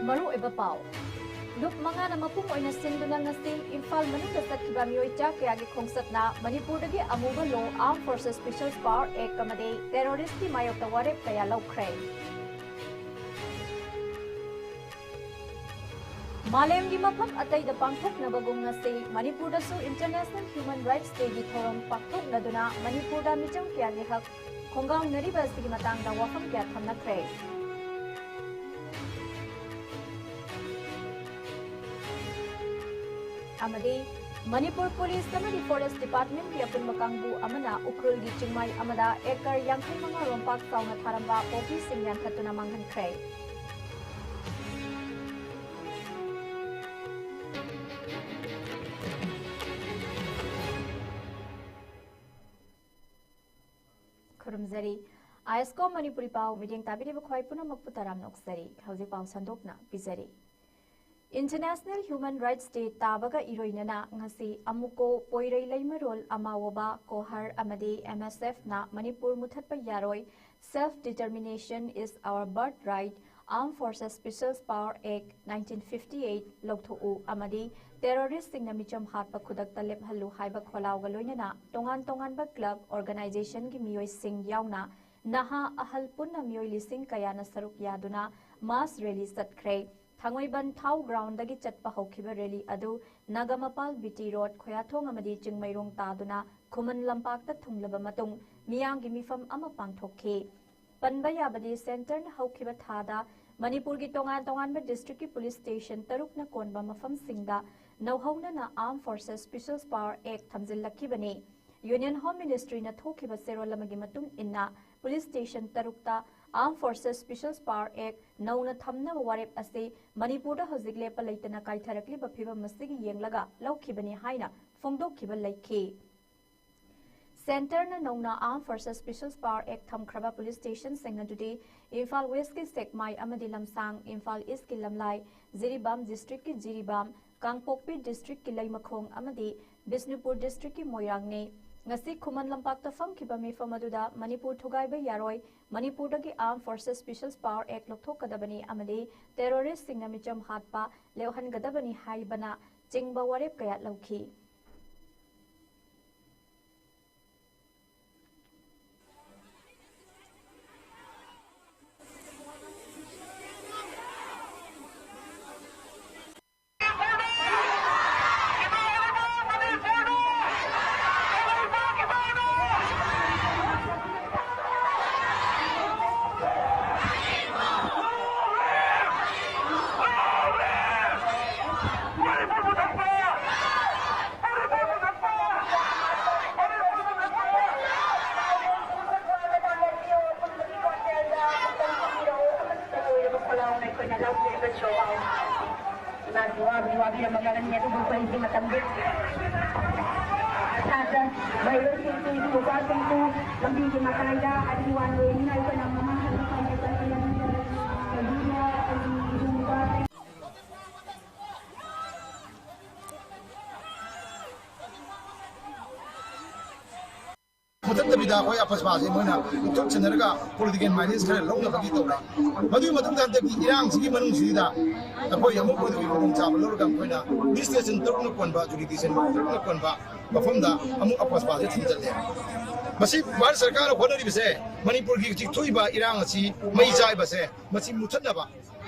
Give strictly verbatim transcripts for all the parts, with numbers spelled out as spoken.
ꯃꯔꯨꯑꯣꯏꯕ ꯄꯥꯎ꯫ ꯂꯨꯞ ꯃꯉꯥꯅ ꯃꯄꯨꯡ ꯑꯣꯏꯅ ꯁꯤꯟꯗꯨꯅ ꯉꯁꯤ ꯏꯝꯐꯥꯜ ꯃꯅꯨꯡꯗ ꯆꯠꯈꯤꯕ ꯃꯤꯑꯣꯏ ꯆꯥ ꯀꯌꯥꯒꯤ ꯈꯣꯡꯆꯠꯅ ꯃꯅꯤꯄꯨꯔꯗꯒꯤ ꯑꯃꯨꯕ ꯂꯣ, Armed Forces Special Power Act ꯑꯃꯗꯤ terrorist ꯀꯤ ꯃꯥꯌꯣꯛꯇ ꯋꯥꯔꯦꯞ ꯀꯌꯥ ꯂꯧꯈ꯭ꯔꯦ꯫ ꯃꯥꯂꯦꯝꯒꯤ ꯃꯐꯝ ꯑꯇꯩꯗ ꯄꯥꯡꯊꯣꯛꯅꯕꯒꯨꯝ ꯉꯁꯤ ꯃꯅꯤꯄꯨꯔꯗꯁꯨ International Human Rights Day ꯒꯤ ꯊꯧꯔꯝ ꯄꯥꯡꯊꯣꯛꯅꯗꯨꯅ ꯃꯅꯤꯄꯨꯔꯗ ꯃꯤꯆꯝ ꯀꯌꯥꯒꯤ ꯍꯛ ꯈꯣꯡꯒꯥꯎꯅꯔꯤꯕ ꯑꯁꯤꯒꯤ ꯃꯇꯥꯡꯗ ꯋꯥꯐꯝ ꯀꯌꯥ ꯊꯝꯅꯈ꯭ꯔꯦ꯫ ꯑꯃꯗꯤ ꯃꯅꯤꯄꯨꯔ ꯄꯨꯂꯤꯁ ꯑꯃꯗꯤ Forest Department ꯀꯤ ꯑꯄꯨꯟꯕ ꯀꯥꯡꯕꯨ ꯑꯃꯅ ꯎꯈ꯭ꯔꯨꯜꯒꯤ ꯆꯤꯡꯃꯥꯏ ꯑꯃꯗ acre ꯌꯥꯡꯈꯩ ꯃꯉꯥ ꯔꯣꯝꯄꯥꯛ ꯆꯥꯎꯅ ꯊꯥꯔꯝꯕ ꯄꯣꯄꯤꯁꯤꯡ ꯌꯥꯟꯊꯠꯇꯨꯅ ꯃꯥꯡꯍꯟꯈ꯭ꯔꯦ꯫ ꯈꯨꯔꯨꯝꯖꯔꯤ꯫ ꯑꯥꯏ ꯑꯦꯁ ꯀꯣꯝ ꯃꯅꯤꯄꯨꯔꯤ ꯄꯥꯎ ꯃꯤꯠꯌꯦꯡ ꯇꯥꯕꯤꯔꯤꯕ ꯈ꯭ꯋꯥꯏ ꯄꯨꯝꯅꯃꯛꯄꯨ ꯇꯔꯥꯝꯅ ꯑꯣꯛꯆꯔꯤ꯫ ꯍꯧꯖꯤꯛ ꯄꯥꯎ ꯁꯟꯗꯣꯛꯅ ꯄꯤꯖꯔꯤ꯫ International Human Rights Day ꯇꯥꯕꯒ ꯏꯔꯣꯏꯅꯅ ꯉꯁꯤ ꯑꯃꯨꯀꯣ, ꯄꯣꯏꯔꯩ ꯂꯩꯃꯔꯣꯜ, ꯑꯃꯥꯋꯣꯕꯥ, ꯀꯣꯍꯔ ꯑꯃꯗꯤ M S F ꯅ ꯃꯅꯤꯄꯨꯔ ꯃꯨꯊꯠꯄ ꯌꯥꯔꯣꯏ, Self Determination is our Birthright, Armed Forces Special Power Act nineteen fifty eight ꯂꯧꯊꯣꯛꯎ ꯑꯃꯗꯤ terrorist ꯁꯤꯡꯅ ꯃꯤꯆꯝ ꯍꯥꯠꯄ ꯈꯨꯗꯛꯇ ꯂꯦꯞꯍꯜꯂꯨ ꯍꯥꯏꯕ ꯈꯣꯜꯂꯥꯎꯒ ꯂꯣꯏꯅꯅ ꯇꯣꯉꯥꯟ ꯇꯣꯉꯥꯟꯕ club, organization ꯒꯤ ꯃꯤꯑꯣꯏꯁꯤꯡ ꯌꯥꯎꯅ ꯅꯍꯥ ꯑꯍꯜ ꯄꯨꯟꯅ ꯃꯤꯑꯣꯏ ꯂꯤꯁꯤꯡ ꯀꯌꯥꯅ ꯁꯔꯨꯛ ꯌꯥꯗꯨꯅ mass rally ꯆꯠꯈ꯭ꯔꯦ꯫ ꯊꯥꯡꯃꯩꯕꯟ ꯊꯥꯎ ground ꯗꯒꯤ ꯆꯠꯄ ꯍꯧꯈꯤꯕ rally ꯑꯗꯨ ꯅꯥꯒꯥꯃꯄꯥꯜ B T Road, ꯈꯣꯌꯥꯊꯣꯡ ꯑꯃꯗꯤ ꯆꯤꯡꯃꯩꯔꯣꯡ ꯇꯥꯗꯨꯅ ꯈꯨꯃꯟ ꯂꯝꯄꯥꯛꯇ ꯊꯨꯡꯂꯕ ꯃꯇꯨꯡ ꯃꯤꯌꯥꯝꯒꯤ ꯃꯤꯐꯝ ꯑꯃ ꯄꯥꯡꯊꯣꯛꯈꯤ꯫ ꯄꯟꯕ ꯌꯥꯕꯗꯤ, centre ꯅ ꯍꯧꯈꯤꯕ ꯊꯥꯗ ꯃꯅꯤꯄꯨꯔꯒꯤ ꯇꯣꯉꯥꯟ ꯇꯣꯉꯥꯟꯕ district ꯀꯤ police station ꯇꯔꯨꯛꯅ ꯀꯣꯟꯕ ꯃꯐꯝꯁꯤꯡꯗ ꯅꯧꯍꯧꯅꯅ Armed Forces Special Power Act ꯊꯝꯖꯤꯜꯂꯛꯈꯤꯕꯅꯤ꯫ Union Home Ministry ꯅ ꯊꯣꯛꯈꯤꯕ ꯆꯦꯔꯣꯜ ꯑꯃꯒꯤ ꯃꯇꯨꯡ ꯏꯟꯅ, police station ꯇꯔꯨꯛꯇ Armed Forces Special Power Act ꯅꯧꯅ ꯊꯝꯅꯕ ꯋꯥꯔꯦꯞ ꯑꯁꯤ ꯃꯅꯤꯄꯨꯔꯗ ꯍꯧꯖꯤꯛ ꯂꯦꯞꯄ ꯂꯩꯇꯅ ꯀꯥꯏꯊꯔꯛꯂꯤꯕ ꯐꯤꯕꯝ ꯑꯁꯤꯒꯤ ꯌꯦꯡꯂꯒ ꯂꯧꯈꯤꯕꯅꯤ ꯍꯥꯏꯅ ꯐꯣꯡꯗꯣꯛꯈꯤꯕ ꯂꯩꯈꯤ꯫ Centre ꯅ ꯅꯧꯅ Armed Forces Special Power Act ꯊꯝꯈ꯭ꯔꯕ police station ꯁꯤꯡ ꯑꯗꯨꯗꯤ ꯏꯝꯐꯥꯜ West ꯀꯤ ꯁꯦꯛꯃꯥꯏ ꯑꯃꯗꯤ ꯂꯝꯁꯥꯡ, ꯏꯝꯐꯥꯜ East ꯀꯤ ꯂꯝꯂꯥꯏ, ꯖꯤꯔꯤꯕꯥꯝ district ꯀꯤ ꯖꯤꯔꯤꯕꯥꯝ, ꯀꯥꯡꯄꯣꯛꯄꯤ district ꯀꯤ ꯂꯩꯃꯈꯣꯡ ꯑꯃꯗꯤ ꯕꯤꯁꯅꯨꯄꯨꯔ district ꯀꯤ ꯃꯣꯏꯔꯥꯡꯅꯤ꯫ ꯉꯁꯤ ꯈꯨꯃꯟ ꯂꯝꯄꯥꯛꯇ ꯐꯝꯈꯤꯕ ꯃꯤꯐꯝ ꯑꯗꯨꯗ ꯃꯅꯤꯄꯨꯔ ꯊꯨꯒꯥꯏꯕ ꯌꯥꯔꯣꯏ, ꯃꯅꯤꯄꯨꯔꯗꯒꯤ Armed Forces Special Power Act ꯂꯧꯊꯣꯛꯀꯗꯕꯅꯤ ꯑꯃꯗꯤ terroristꯁꯤꯡꯅ ꯃꯤꯆꯝ ꯍꯥꯠꯄ ꯂꯦꯞꯍꯟꯒꯗꯕꯅꯤ ꯍꯥꯏꯕꯅ ꯆꯤꯡꯕ ꯋꯥꯔꯦꯞ ꯀꯌꯥ ꯂꯧꯈꯤ꯫ ꯏꯃꯥꯁꯤ ꯋꯥꯕꯗꯤ ꯋꯥꯕꯤꯔꯝꯃꯒꯅꯤ, ꯑꯗꯨꯕꯨ ꯑꯩꯈꯣꯏꯒꯤ ꯃꯇꯝꯗꯤ ꯁꯥꯇ꯭ꯔ ꯃꯍꯩꯔꯣꯏꯁꯤꯡꯁꯨ, ꯏꯕꯨꯡꯉꯣꯁꯤꯡꯁꯨ ꯂꯝꯕꯤꯒꯤ ꯃꯇꯥꯏꯗ ꯑꯗꯒꯤ ꯋꯥꯟ ꯋꯦꯅꯤꯅ ꯑꯩꯈꯣꯏꯅ ꯃꯃꯥ ꯍꯜꯂꯛꯄ ꯍꯥꯏꯕ ꯆꯠꯄ ꯂꯝꯕꯤꯗ ꯂꯩꯔꯤꯕ ꯑꯩꯈꯣꯏꯒꯤ ꯏꯕꯨꯡꯉꯣ ꯃꯨꯊꯠꯇꯕꯤꯗ ꯑꯩꯈꯣꯏ ꯑꯄꯁꯄꯥꯁꯦ ꯃꯣꯏꯅ ꯏꯊꯣꯛ ꯁꯤꯟꯅꯔꯒ political mileage ꯈꯔ ꯂꯧꯅꯕꯒꯤ ꯇꯧꯔꯦ꯫ ꯃꯗꯨꯒꯤ ꯃꯇꯨꯡꯗ ꯍꯟꯗꯛꯀꯤ ꯏꯔꯥꯡꯁꯤꯒꯤ ꯃꯅꯨꯡꯁꯤꯗ ꯑꯩꯈꯣꯏ ꯑꯃꯨꯛ ꯃꯗꯨꯒꯤ ꯈꯨꯗꯣꯡꯆꯥꯕ ꯂꯧꯔꯒ ꯑꯩꯈꯣꯏꯅ police station ꯇꯔꯨꯛꯅ ꯀꯣꯟꯕ, jurisdiction ꯇꯔꯨꯛꯅ ꯀꯣꯟꯕ ꯃꯐꯝꯗ ꯑꯃꯨꯛ ꯑꯄꯁꯄꯥꯁꯦ ꯊꯝꯖꯤꯜꯂꯦ꯫ ꯃꯁꯤ ꯚꯥꯔꯠ ꯁꯔꯀꯥꯔꯅ ꯍꯣꯠꯅꯔꯤꯕꯁꯦ ꯃꯅꯤꯄꯨꯔꯒꯤ ꯍꯧꯖꯤꯛ ꯊꯣꯛꯏꯕ ꯏꯔꯥꯡ ꯑꯁꯤ, ꯃꯩ ꯆꯥꯏꯕꯁꯦ, ꯃꯁꯤ ꯃꯨꯊꯠꯅꯕ,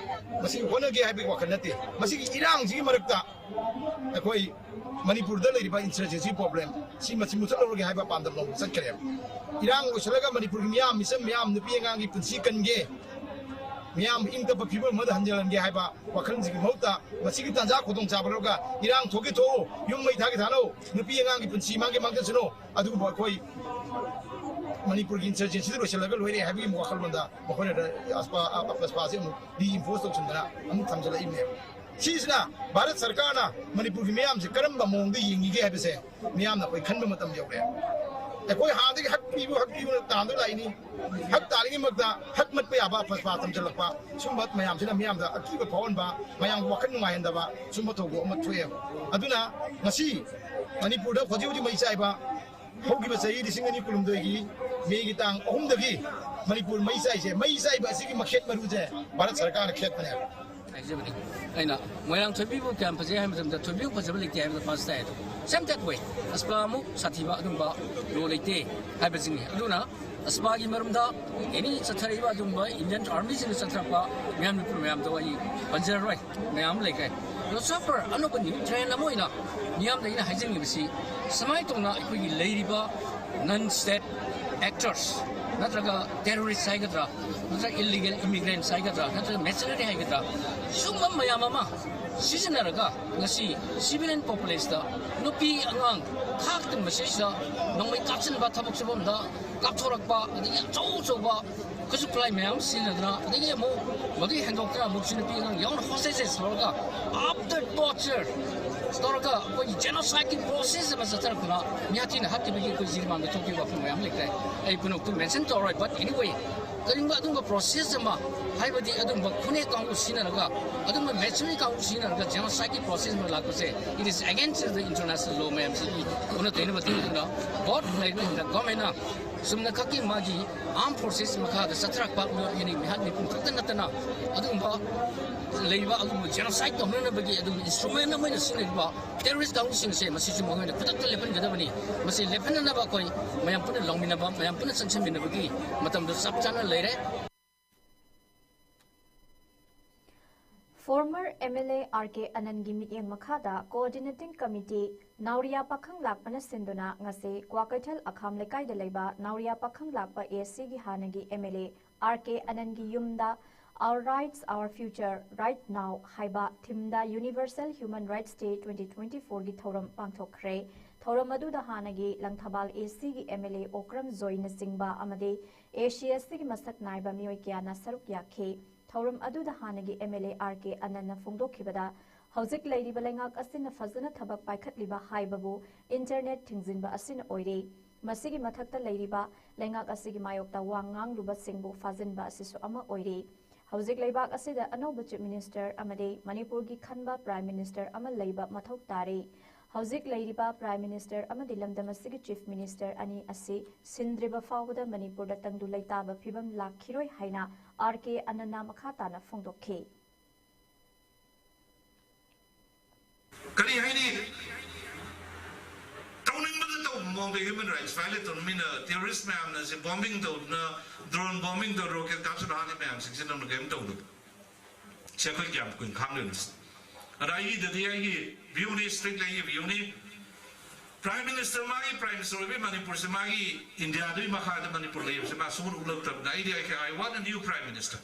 ꯃꯁꯤ ꯍꯣꯠꯅꯒꯦ ꯍꯥꯏꯕꯒꯤ ꯋꯥꯈꯜ ꯅꯠꯇꯦ꯫ ꯃꯁꯤꯒꯤ ꯏꯔꯥꯡꯁꯤꯒꯤ ꯃꯔꯛꯇ ꯑꯩꯈꯣꯏ ꯃꯅꯤꯄꯨꯔꯗ ꯂꯩꯔꯤꯕ insurgency problem ꯁꯤ ꯃꯁꯤ ꯃꯨꯊꯠꯍꯧꯔꯒꯦ ꯍꯥꯏꯕ ꯄꯥꯟꯗꯝ ꯂꯣꯝꯗ ꯆꯠꯈ꯭ꯔꯦꯕ꯫ ꯏꯔꯥꯡ ꯂꯣꯏꯁꯤꯜꯂꯒ ꯃꯅꯤꯄꯨꯔꯒꯤ ꯃꯤꯌꯥꯝ, ꯃꯤꯆꯝ ꯃꯤꯌꯥꯝ, ꯅꯨꯄꯤ ꯑꯉꯥꯡꯒꯤ ꯄꯨꯟꯁꯤ ꯀꯟꯒꯦ, ꯃꯤꯌꯥꯝ ꯏꯪ ꯇꯞꯄ ꯐꯤꯕꯝ ꯑꯃꯗ ꯍꯟꯖꯤꯜꯍꯟꯒꯦ ꯍꯥꯏꯕ ꯋꯥꯈꯜꯁꯤꯒꯤ ꯃꯍꯨꯠꯇ, ꯃꯁꯤꯒꯤ ꯇꯥꯟꯖꯥ ꯈꯨꯗꯣꯡꯆꯥꯕ ꯂꯧꯔꯒ ꯏꯔꯥꯡ ꯊꯣꯛꯀꯦ ꯊꯣꯛꯎ, ꯌꯨꯝ ꯃꯩ ꯊꯥꯒꯦ ꯊꯥꯅꯧ, ꯅꯨꯄꯤ ꯑꯉꯥꯡꯒꯤ ꯄꯨꯟꯁꯤ ꯃꯥꯡꯒꯦ ꯃꯥꯡꯖꯁꯅꯨ, ꯑꯗꯨꯒꯨꯝꯕ ꯑꯩꯈꯣꯏ ꯃꯅꯤꯄꯨꯔꯒꯤ insurgencyꯗꯨ ꯂꯣꯏꯁꯤꯜꯂꯒ ꯂꯣꯏꯔꯦ ꯍꯥꯏꯕꯒꯤ ꯋꯥꯈꯜꯂꯣꯟꯗ ꯃꯈꯣꯏꯅ ꯑꯄꯁꯄꯥꯁꯦ ꯑꯃꯨꯛ reinforce ꯇꯧꯁꯤꯟꯗꯅ ꯑꯃꯨꯛ ꯊꯝꯖꯤꯜꯂꯛꯏꯕꯅꯦꯕ꯫ ꯁꯤꯁꯤꯅ ꯚꯥꯔꯠ ꯁꯔꯀꯥꯔꯅ ꯃꯅꯤꯄꯨꯔꯒꯤ ꯃꯤꯌꯥꯝꯁꯦ ꯀꯔꯝꯕ ꯃꯑꯣꯡꯗ ꯌꯦꯡꯉꯤꯒꯦ ꯍꯥꯏꯕꯁꯦ ꯃꯤꯌꯥꯝꯅ ꯑꯩꯈꯣꯏ ꯈꯟꯕ ꯃꯇꯝ ꯌꯧꯔꯦ꯫ ꯑꯩꯈꯣꯏ ꯍꯥꯟꯅꯗꯒꯤ ꯍꯛ ꯄꯤꯕ, ꯍꯛ ꯄꯤꯕ ꯇꯥꯟꯗꯨꯅ ꯂꯥꯛꯏꯅꯤ꯫ ꯍꯛ ꯇꯥꯜꯂꯤꯉꯩꯃꯛꯇ ꯍꯛ ꯃꯠꯄ ꯌꯥꯕ ꯑꯄꯁꯄꯥ ꯊꯝꯖꯤꯜꯂꯛꯄ, ꯁꯨꯝꯕ ꯃꯌꯥꯝꯁꯤꯅ ꯃꯤꯌꯥꯝꯗ ꯑꯀꯤꯕ ꯐꯥꯎꯍꯟꯕ, ꯃꯌꯥꯝꯒꯤ ꯋꯥꯈꯜ ꯅꯨꯡꯉꯥꯏꯍꯟꯗꯕ, ꯁꯨꯝꯕ ꯊꯧꯗꯣꯛ ꯑꯃ ꯊꯣꯛꯑꯦꯕ꯫ ꯑꯗꯨꯅ ꯉꯁꯤ ꯃꯅꯤꯄꯨꯔꯗ ꯍꯧꯖꯤꯛ ꯍꯧꯖꯤꯛ ꯃꯩ ꯆꯥꯏꯕ ꯍꯧꯈꯤꯕ ꯆꯍꯤ ꯂꯤꯁꯤꯡ ꯑꯅꯤ ꯀꯨꯟꯍꯨꯝꯗꯣꯏꯒꯤ ꯃꯦꯒꯤ ꯇꯥꯡ ꯑꯍꯨꯝꯗꯒꯤ ꯃꯅꯤꯄꯨꯔ ꯃꯩ ꯆꯥꯏꯁꯦ, ꯃꯩ ꯆꯥꯏꯕ ꯑꯁꯤꯒꯤ ꯃꯈꯦꯠ ꯃꯔꯨꯁꯦ ꯚꯥꯔꯠ ꯁꯔꯀꯥꯔꯅ ꯈꯦꯠꯄꯅꯦꯕ꯫ ꯍꯥꯏꯖꯕꯅꯤ꯫ ꯑꯩꯅ ꯃꯣꯏꯔꯥꯡ ꯊꯣꯏꯕꯤꯕꯨ ꯀꯌꯥꯝ ꯐꯖꯩ ꯍꯥꯏꯕ ꯃꯇꯝꯗ ꯊꯣꯏꯕꯤꯕꯨ ꯐꯖꯕ ꯂꯩꯇꯦ ꯍꯥꯏꯕꯗ ꯐꯥꯁ ꯇꯥꯏ ꯑꯗꯣ, ꯁꯦꯝ ꯗꯦꯠ ꯋꯦ ꯑꯁꯄꯥ ꯑꯃꯨꯛ ꯁꯥꯊꯤꯕ ꯑꯗꯨꯝꯕ ꯂꯣ ꯂꯩꯇꯦ ꯍꯥꯏꯕꯁꯤꯅꯤ꯫ ꯑꯗꯨꯅ ꯑꯁꯄꯥꯒꯤ ꯃꯔꯝꯗ ꯑꯦꯅꯤ ꯆꯠꯊꯔꯛꯏꯕ ꯑꯗꯨꯒꯨꯝꯕ ꯏꯟꯗꯤꯌꯟ ꯑꯥꯔꯃꯤꯁꯤꯡꯅ ꯆꯠꯊꯔꯛꯄ ꯃꯤꯌꯥꯝ ꯅꯨꯄꯤ ꯃꯌꯥꯝꯗꯣ ꯑꯩ ꯄꯟꯖꯔꯔꯣꯏ, ꯃꯌꯥꯝ ꯑꯃ ꯂꯩꯈ꯭ꯔꯦ꯫ ꯑꯗꯣ ꯁꯣꯐꯔ ꯑꯅꯧꯕ ꯅ꯭ꯌꯨ ꯇ꯭ꯔꯦꯟ ꯑꯃ ꯑꯣꯏꯅ ꯃꯤꯌꯥꯝꯗ ꯑꯩꯅ ꯍꯥꯏꯖꯅꯤꯡꯉꯤꯕꯁꯤ, ꯁꯨꯃꯥꯏꯅ ꯇꯧꯅ ꯑꯩꯈꯣꯏꯒꯤ ꯂꯩꯔꯤꯕ ꯅꯟ ꯁ꯭ꯇꯦꯠ ꯑꯦꯛꯇꯔꯁ ꯅꯠꯇ꯭ꯔꯒ ꯇꯦꯔꯣꯔꯤꯁ ꯍꯥꯏꯒꯗ꯭ꯔꯥ, ꯅꯠꯇ꯭ꯔꯒ ꯏꯜꯂꯤꯒꯦꯜ ꯏꯃꯤꯒ꯭ꯔꯦꯟꯁ ꯍꯥꯏꯒꯗ꯭ꯔꯥ, ꯅꯠꯇ꯭ꯔꯒ ꯃꯦꯁꯅꯔꯤ ꯍꯥꯏꯒꯗ꯭ꯔꯥ, ꯁꯤꯒꯨꯝꯕ ꯃꯌꯥꯝ ꯑꯃ ꯁꯤꯖꯤꯟꯅꯔꯒ ꯉꯁꯤ ꯁꯤꯚꯤꯂꯤꯌꯟ ꯄꯣꯄꯨꯂꯦꯁꯇ, ꯅꯨꯄꯤ ꯑꯉꯥꯡ ꯈꯥꯛꯇꯪ ꯃꯁꯤꯁꯤꯗ ꯅꯣꯡꯃꯩ ꯀꯥꯞꯁꯤꯟꯕ, ꯊꯕꯛ ꯁꯨꯐꯝꯗ ꯀꯥꯞꯊꯣꯔꯛꯄ, ꯑꯗꯒꯤ ꯑꯆꯧ ꯑꯆꯧꯕ ꯈꯨꯠꯁꯨ ꯈꯨꯠꯂꯥꯏ ꯃꯌꯥꯝ ꯁꯤꯖꯤꯟꯅꯗꯨꯅ, ꯑꯗꯒꯤ ꯑꯃꯨꯛ ꯃꯗꯨꯒꯤ ꯍꯦꯟꯗꯣꯛꯇꯅ ꯑꯃꯨꯛꯁꯨ ꯅꯨꯄꯤ ꯑꯉꯥꯡ ꯌꯥꯎꯅ ꯍꯣꯁꯇꯦꯖꯦꯁ ꯂꯧꯔꯒ, ꯑꯥꯐꯇꯔ ꯇꯣꯔꯆꯔ ꯇꯧꯔꯒ ꯑꯩꯈꯣꯏꯒꯤ ꯖꯦꯅꯣꯁꯥꯏꯠꯀꯤ ꯄ꯭ꯔꯣꯁꯦꯁ ꯑꯃ ꯆꯠꯊꯔꯛꯇꯨꯅ, ꯃꯤꯌꯥ ꯊꯤꯅ ꯍꯥꯠꯈꯤꯕꯒꯤ ꯑꯩꯈꯣꯏ ꯖꯤꯔꯤꯕꯥꯝꯗ ꯊꯣꯛꯈꯤꯕ ꯋꯥꯐꯝ ꯃꯌꯥꯝ ꯂꯩꯈ꯭ꯔꯦ꯫ ꯑꯩ ꯄꯨꯝꯅꯃꯛꯇꯨ ꯃꯦꯟꯁꯟ ꯇꯧꯔꯔꯣꯏ, but anyway, ꯀꯔꯤꯒꯨꯝꯕ ꯑꯗꯨꯒꯨꯝꯕ ꯄ꯭ꯔꯣꯁꯦꯁ ꯑꯃ, ꯍꯥꯏꯕꯗꯤ ꯑꯗꯨꯒꯨꯝꯕ ꯈꯨꯠꯅꯦꯛ ꯀꯥꯡꯕꯨ ꯁꯤꯖꯤꯟꯅꯔꯒ, ꯑꯗꯨꯒꯨꯝꯕ ꯃꯦꯆꯤꯅꯔꯤ ꯀꯥꯡꯕꯨ ꯁꯤꯖꯤꯟꯅꯔꯒ ꯖꯦꯅꯣꯁꯥꯏꯠꯀꯤ ꯄ꯭ꯔꯣꯁꯦꯁ ꯑꯃ ꯂꯥꯛꯄꯁꯦ, it is against the international law ꯃꯌꯥꯝꯁꯤꯒꯤ ꯑꯣꯟꯅ ꯇꯩꯅꯕ ꯊꯤꯡꯗꯨꯅ, both ꯂꯩꯔꯤꯕ ꯏꯟꯗꯤꯌꯥ ꯒꯣꯔꯃꯦꯟꯅ ꯆꯨꯝꯅ ꯈꯛꯀꯤ ꯃꯥꯒꯤ ꯑꯥꯔꯝ ꯐꯣꯔꯁꯦꯁ ꯃꯈꯥꯗ ꯆꯠꯊꯔꯛꯄ ꯃꯤꯑꯣꯏ ꯑꯅꯤ ꯃꯤꯍꯥꯠ ꯃꯤꯄꯨꯝ ꯈꯛꯇ ꯅꯠꯇꯅ, ꯑꯗꯨꯒꯨꯝꯕ ꯂꯩꯔꯤꯕ ꯑꯗꯨꯒꯨꯝꯕ ꯖꯦꯅꯣꯁꯥꯏꯠ ꯇꯧꯅꯅꯕꯒꯤ ꯑꯗꯨꯒꯨꯝꯕ ꯏꯟꯁꯇ꯭ꯔꯨꯃꯦꯟ ꯑꯃ ꯑꯣꯏꯅ ꯁꯤꯖꯤꯟꯅꯔꯤꯕ ꯇꯦꯔꯣꯔꯤꯁ ꯀꯥꯡꯕꯨꯁꯤꯡꯁꯦ, ꯃꯁꯤꯁꯨ ꯃꯈꯣꯏꯅ ꯈꯨꯗꯛꯇ ꯂꯦꯞꯍꯟꯒꯗꯕꯅꯤ꯫ ꯃꯁꯤ ꯂꯦꯞꯍꯟꯅꯅꯕ ꯑꯩꯈꯣꯏ ꯃꯌꯥꯝ ꯄꯨꯟꯅ ꯂꯥꯎꯃꯤꯟꯅꯕ, ꯃꯌꯥꯝ ꯄꯨꯟꯅ ꯆꯪꯁꯤꯟꯃꯤꯟꯅꯕꯒꯤ ꯃꯇꯝꯗꯣ ꯆꯞ ꯆꯥꯅ ꯂꯩꯔꯦ꯫ Former M L A R K Anandꯒꯤ ꯃꯤꯠꯌꯦꯡ ꯃꯈꯥꯗ Coordinating Committee ꯅꯥꯎꯔꯤꯌꯥ ꯄꯥꯈꯪ ꯂꯥꯛꯄꯅ ꯁꯤꯟꯗꯨꯅ ꯉꯁꯤ ꯀ꯭ꯋꯥꯀꯩꯊꯦꯜ ꯑꯈꯥꯝ ꯂꯩꯀꯥꯏꯗ ꯂꯩꯕ ꯅꯥꯎꯔꯤꯌꯥ ꯄꯥꯈꯪ ꯂꯥꯛꯄ A Cꯒꯤ ꯍꯥꯟꯅꯒꯤ M L A R K Anandꯒꯤ ꯌꯨꯝꯗ Our Rights, Our Future, Right Now ꯍꯥꯏꯕ themeꯗ Universal Human Rights Day twenty twenty-fourꯒꯤ ꯊꯧꯔꯝ ꯄꯥꯡꯊꯣꯛꯈ꯭ꯔꯦ꯫ ꯊꯧꯔꯝ ꯑꯗꯨꯗ ꯍꯥꯟꯅꯒꯤ Langthabal A Cꯒꯤ M L A Okram ꯖꯣꯏꯅꯆꯤꯡꯕ ꯑꯃꯗꯤ A C ꯑꯁꯤꯒꯤ ꯃꯁꯛ ꯅꯥꯏꯕ ꯃꯤꯑꯣꯏ ꯀꯌꯥꯅ ꯁꯔꯨꯛ ꯌꯥꯈꯤ꯫ ꯊꯧꯔꯝ ꯑꯗꯨꯗ ꯍꯥꯟꯅꯒꯤ M L A R K Anandꯅ ꯐꯣꯡꯗꯣꯛꯈꯤꯕꯗ, ꯍꯧꯖꯤꯛ ꯂꯩꯔꯤꯕ ꯂꯩꯉꯥꯛ ꯑꯁꯤꯅ ꯐꯖꯅ ꯊꯕꯛ ꯄꯥꯏꯈꯠꯂꯤꯕ ꯍꯥꯏꯕꯕꯨ internet ꯊꯤꯡꯖꯤꯟꯕ ꯑꯁꯤꯅ ꯑꯣꯏꯔꯦ꯫ ꯃꯁꯤꯒꯤ ꯃꯊꯛꯇ ꯂꯩꯔꯤꯕ ꯂꯩꯉꯥꯛ ꯑꯁꯤꯒꯤ ꯃꯥꯌꯣꯛꯇ ꯋꯥ ꯉꯥꯡꯂꯨꯕꯁꯤꯡꯕꯨ ꯐꯥꯖꯤꯟꯕ ꯑꯁꯤꯁꯨ ꯑꯃ ꯑꯣꯏꯔꯦ꯫ ꯍꯧꯖꯤꯛ ꯂꯩꯕꯥꯛ ꯑꯁꯤꯗ ꯑꯅꯧꯕ Chief Minister ꯑꯃꯗꯤ ꯃꯅꯤꯄꯨꯔꯒꯤ ꯈꯟꯕ Prime Minister ꯑꯃ ꯂꯩꯕ ꯃꯊꯧ ꯇꯥꯔꯦ꯫ ꯍꯧꯖꯤꯛ ꯂꯩꯔꯤꯕ Prime Minister ꯑꯃꯗꯤ ꯂꯝꯗꯝ ꯑꯁꯤꯒꯤ Chief Minister ꯑꯅꯤ ꯑꯁꯤ ꯁꯤꯟꯗ꯭ꯔꯤꯕ ꯐꯥꯎꯕꯗ ꯃꯅꯤꯄꯨꯔꯗ ꯇꯪꯗꯨ ꯂꯩꯇꯥꯕ ꯐꯤꯕꯝ ꯂꯥꯛꯈꯤꯔꯣꯏ ꯍꯥꯏꯅ ꯑꯥꯔ ꯀꯦ ꯑꯅꯟꯅ ꯃꯈꯥ ꯇꯥꯅ ꯐꯣꯡꯗꯣꯛꯈꯤ꯫ ꯀꯔꯤ ꯍꯥꯏꯅꯤ? ꯇꯧꯅꯤꯡꯕꯗ ꯇꯧꯕ ꯃꯑꯣꯡꯗ human rights violate ꯇꯧꯅ ꯃꯤꯅ, terrorist ꯃꯌꯥꯝꯅ ꯁꯤ bombing ꯇꯧꯗꯅ, drone bombing ꯇꯧꯗꯅ, rocket ꯀꯥꯞꯁꯤꯜꯂ ꯍꯥꯠꯂꯤ ꯃꯌꯥꯝꯁꯤꯡꯁꯤ ꯅꯪꯅ ꯀꯔꯤꯝ ꯇꯧꯗꯕ꯫ ꯁꯤ ꯑꯩꯈꯣꯏ ꯀꯌꯥꯝ ꯀꯨꯏꯅ ꯈꯥꯡꯗꯣꯏꯅꯣ? ꯑꯗ ꯑꯩꯒꯤꯗꯗꯤ ꯑꯩꯒꯤ view ꯅꯤ, strictly ꯑꯩꯒꯤ view ꯅꯤ꯫ Prime Minister, ꯃꯥꯒꯤ Prime Minister ꯑꯣꯏꯕꯒꯤ ꯃꯅꯤꯄꯨꯔꯁꯦ ꯃꯥꯒꯤ India ꯗꯨꯒꯤ ꯃꯈꯥꯗ ꯃꯅꯤꯄꯨꯔ ꯂꯩꯕꯁꯦ ꯃꯥ ꯁꯨꯡꯎ ꯎꯠꯂꯛꯇꯕꯅ ꯑꯩꯗꯤ, I can, I want a new Prime Minister꯫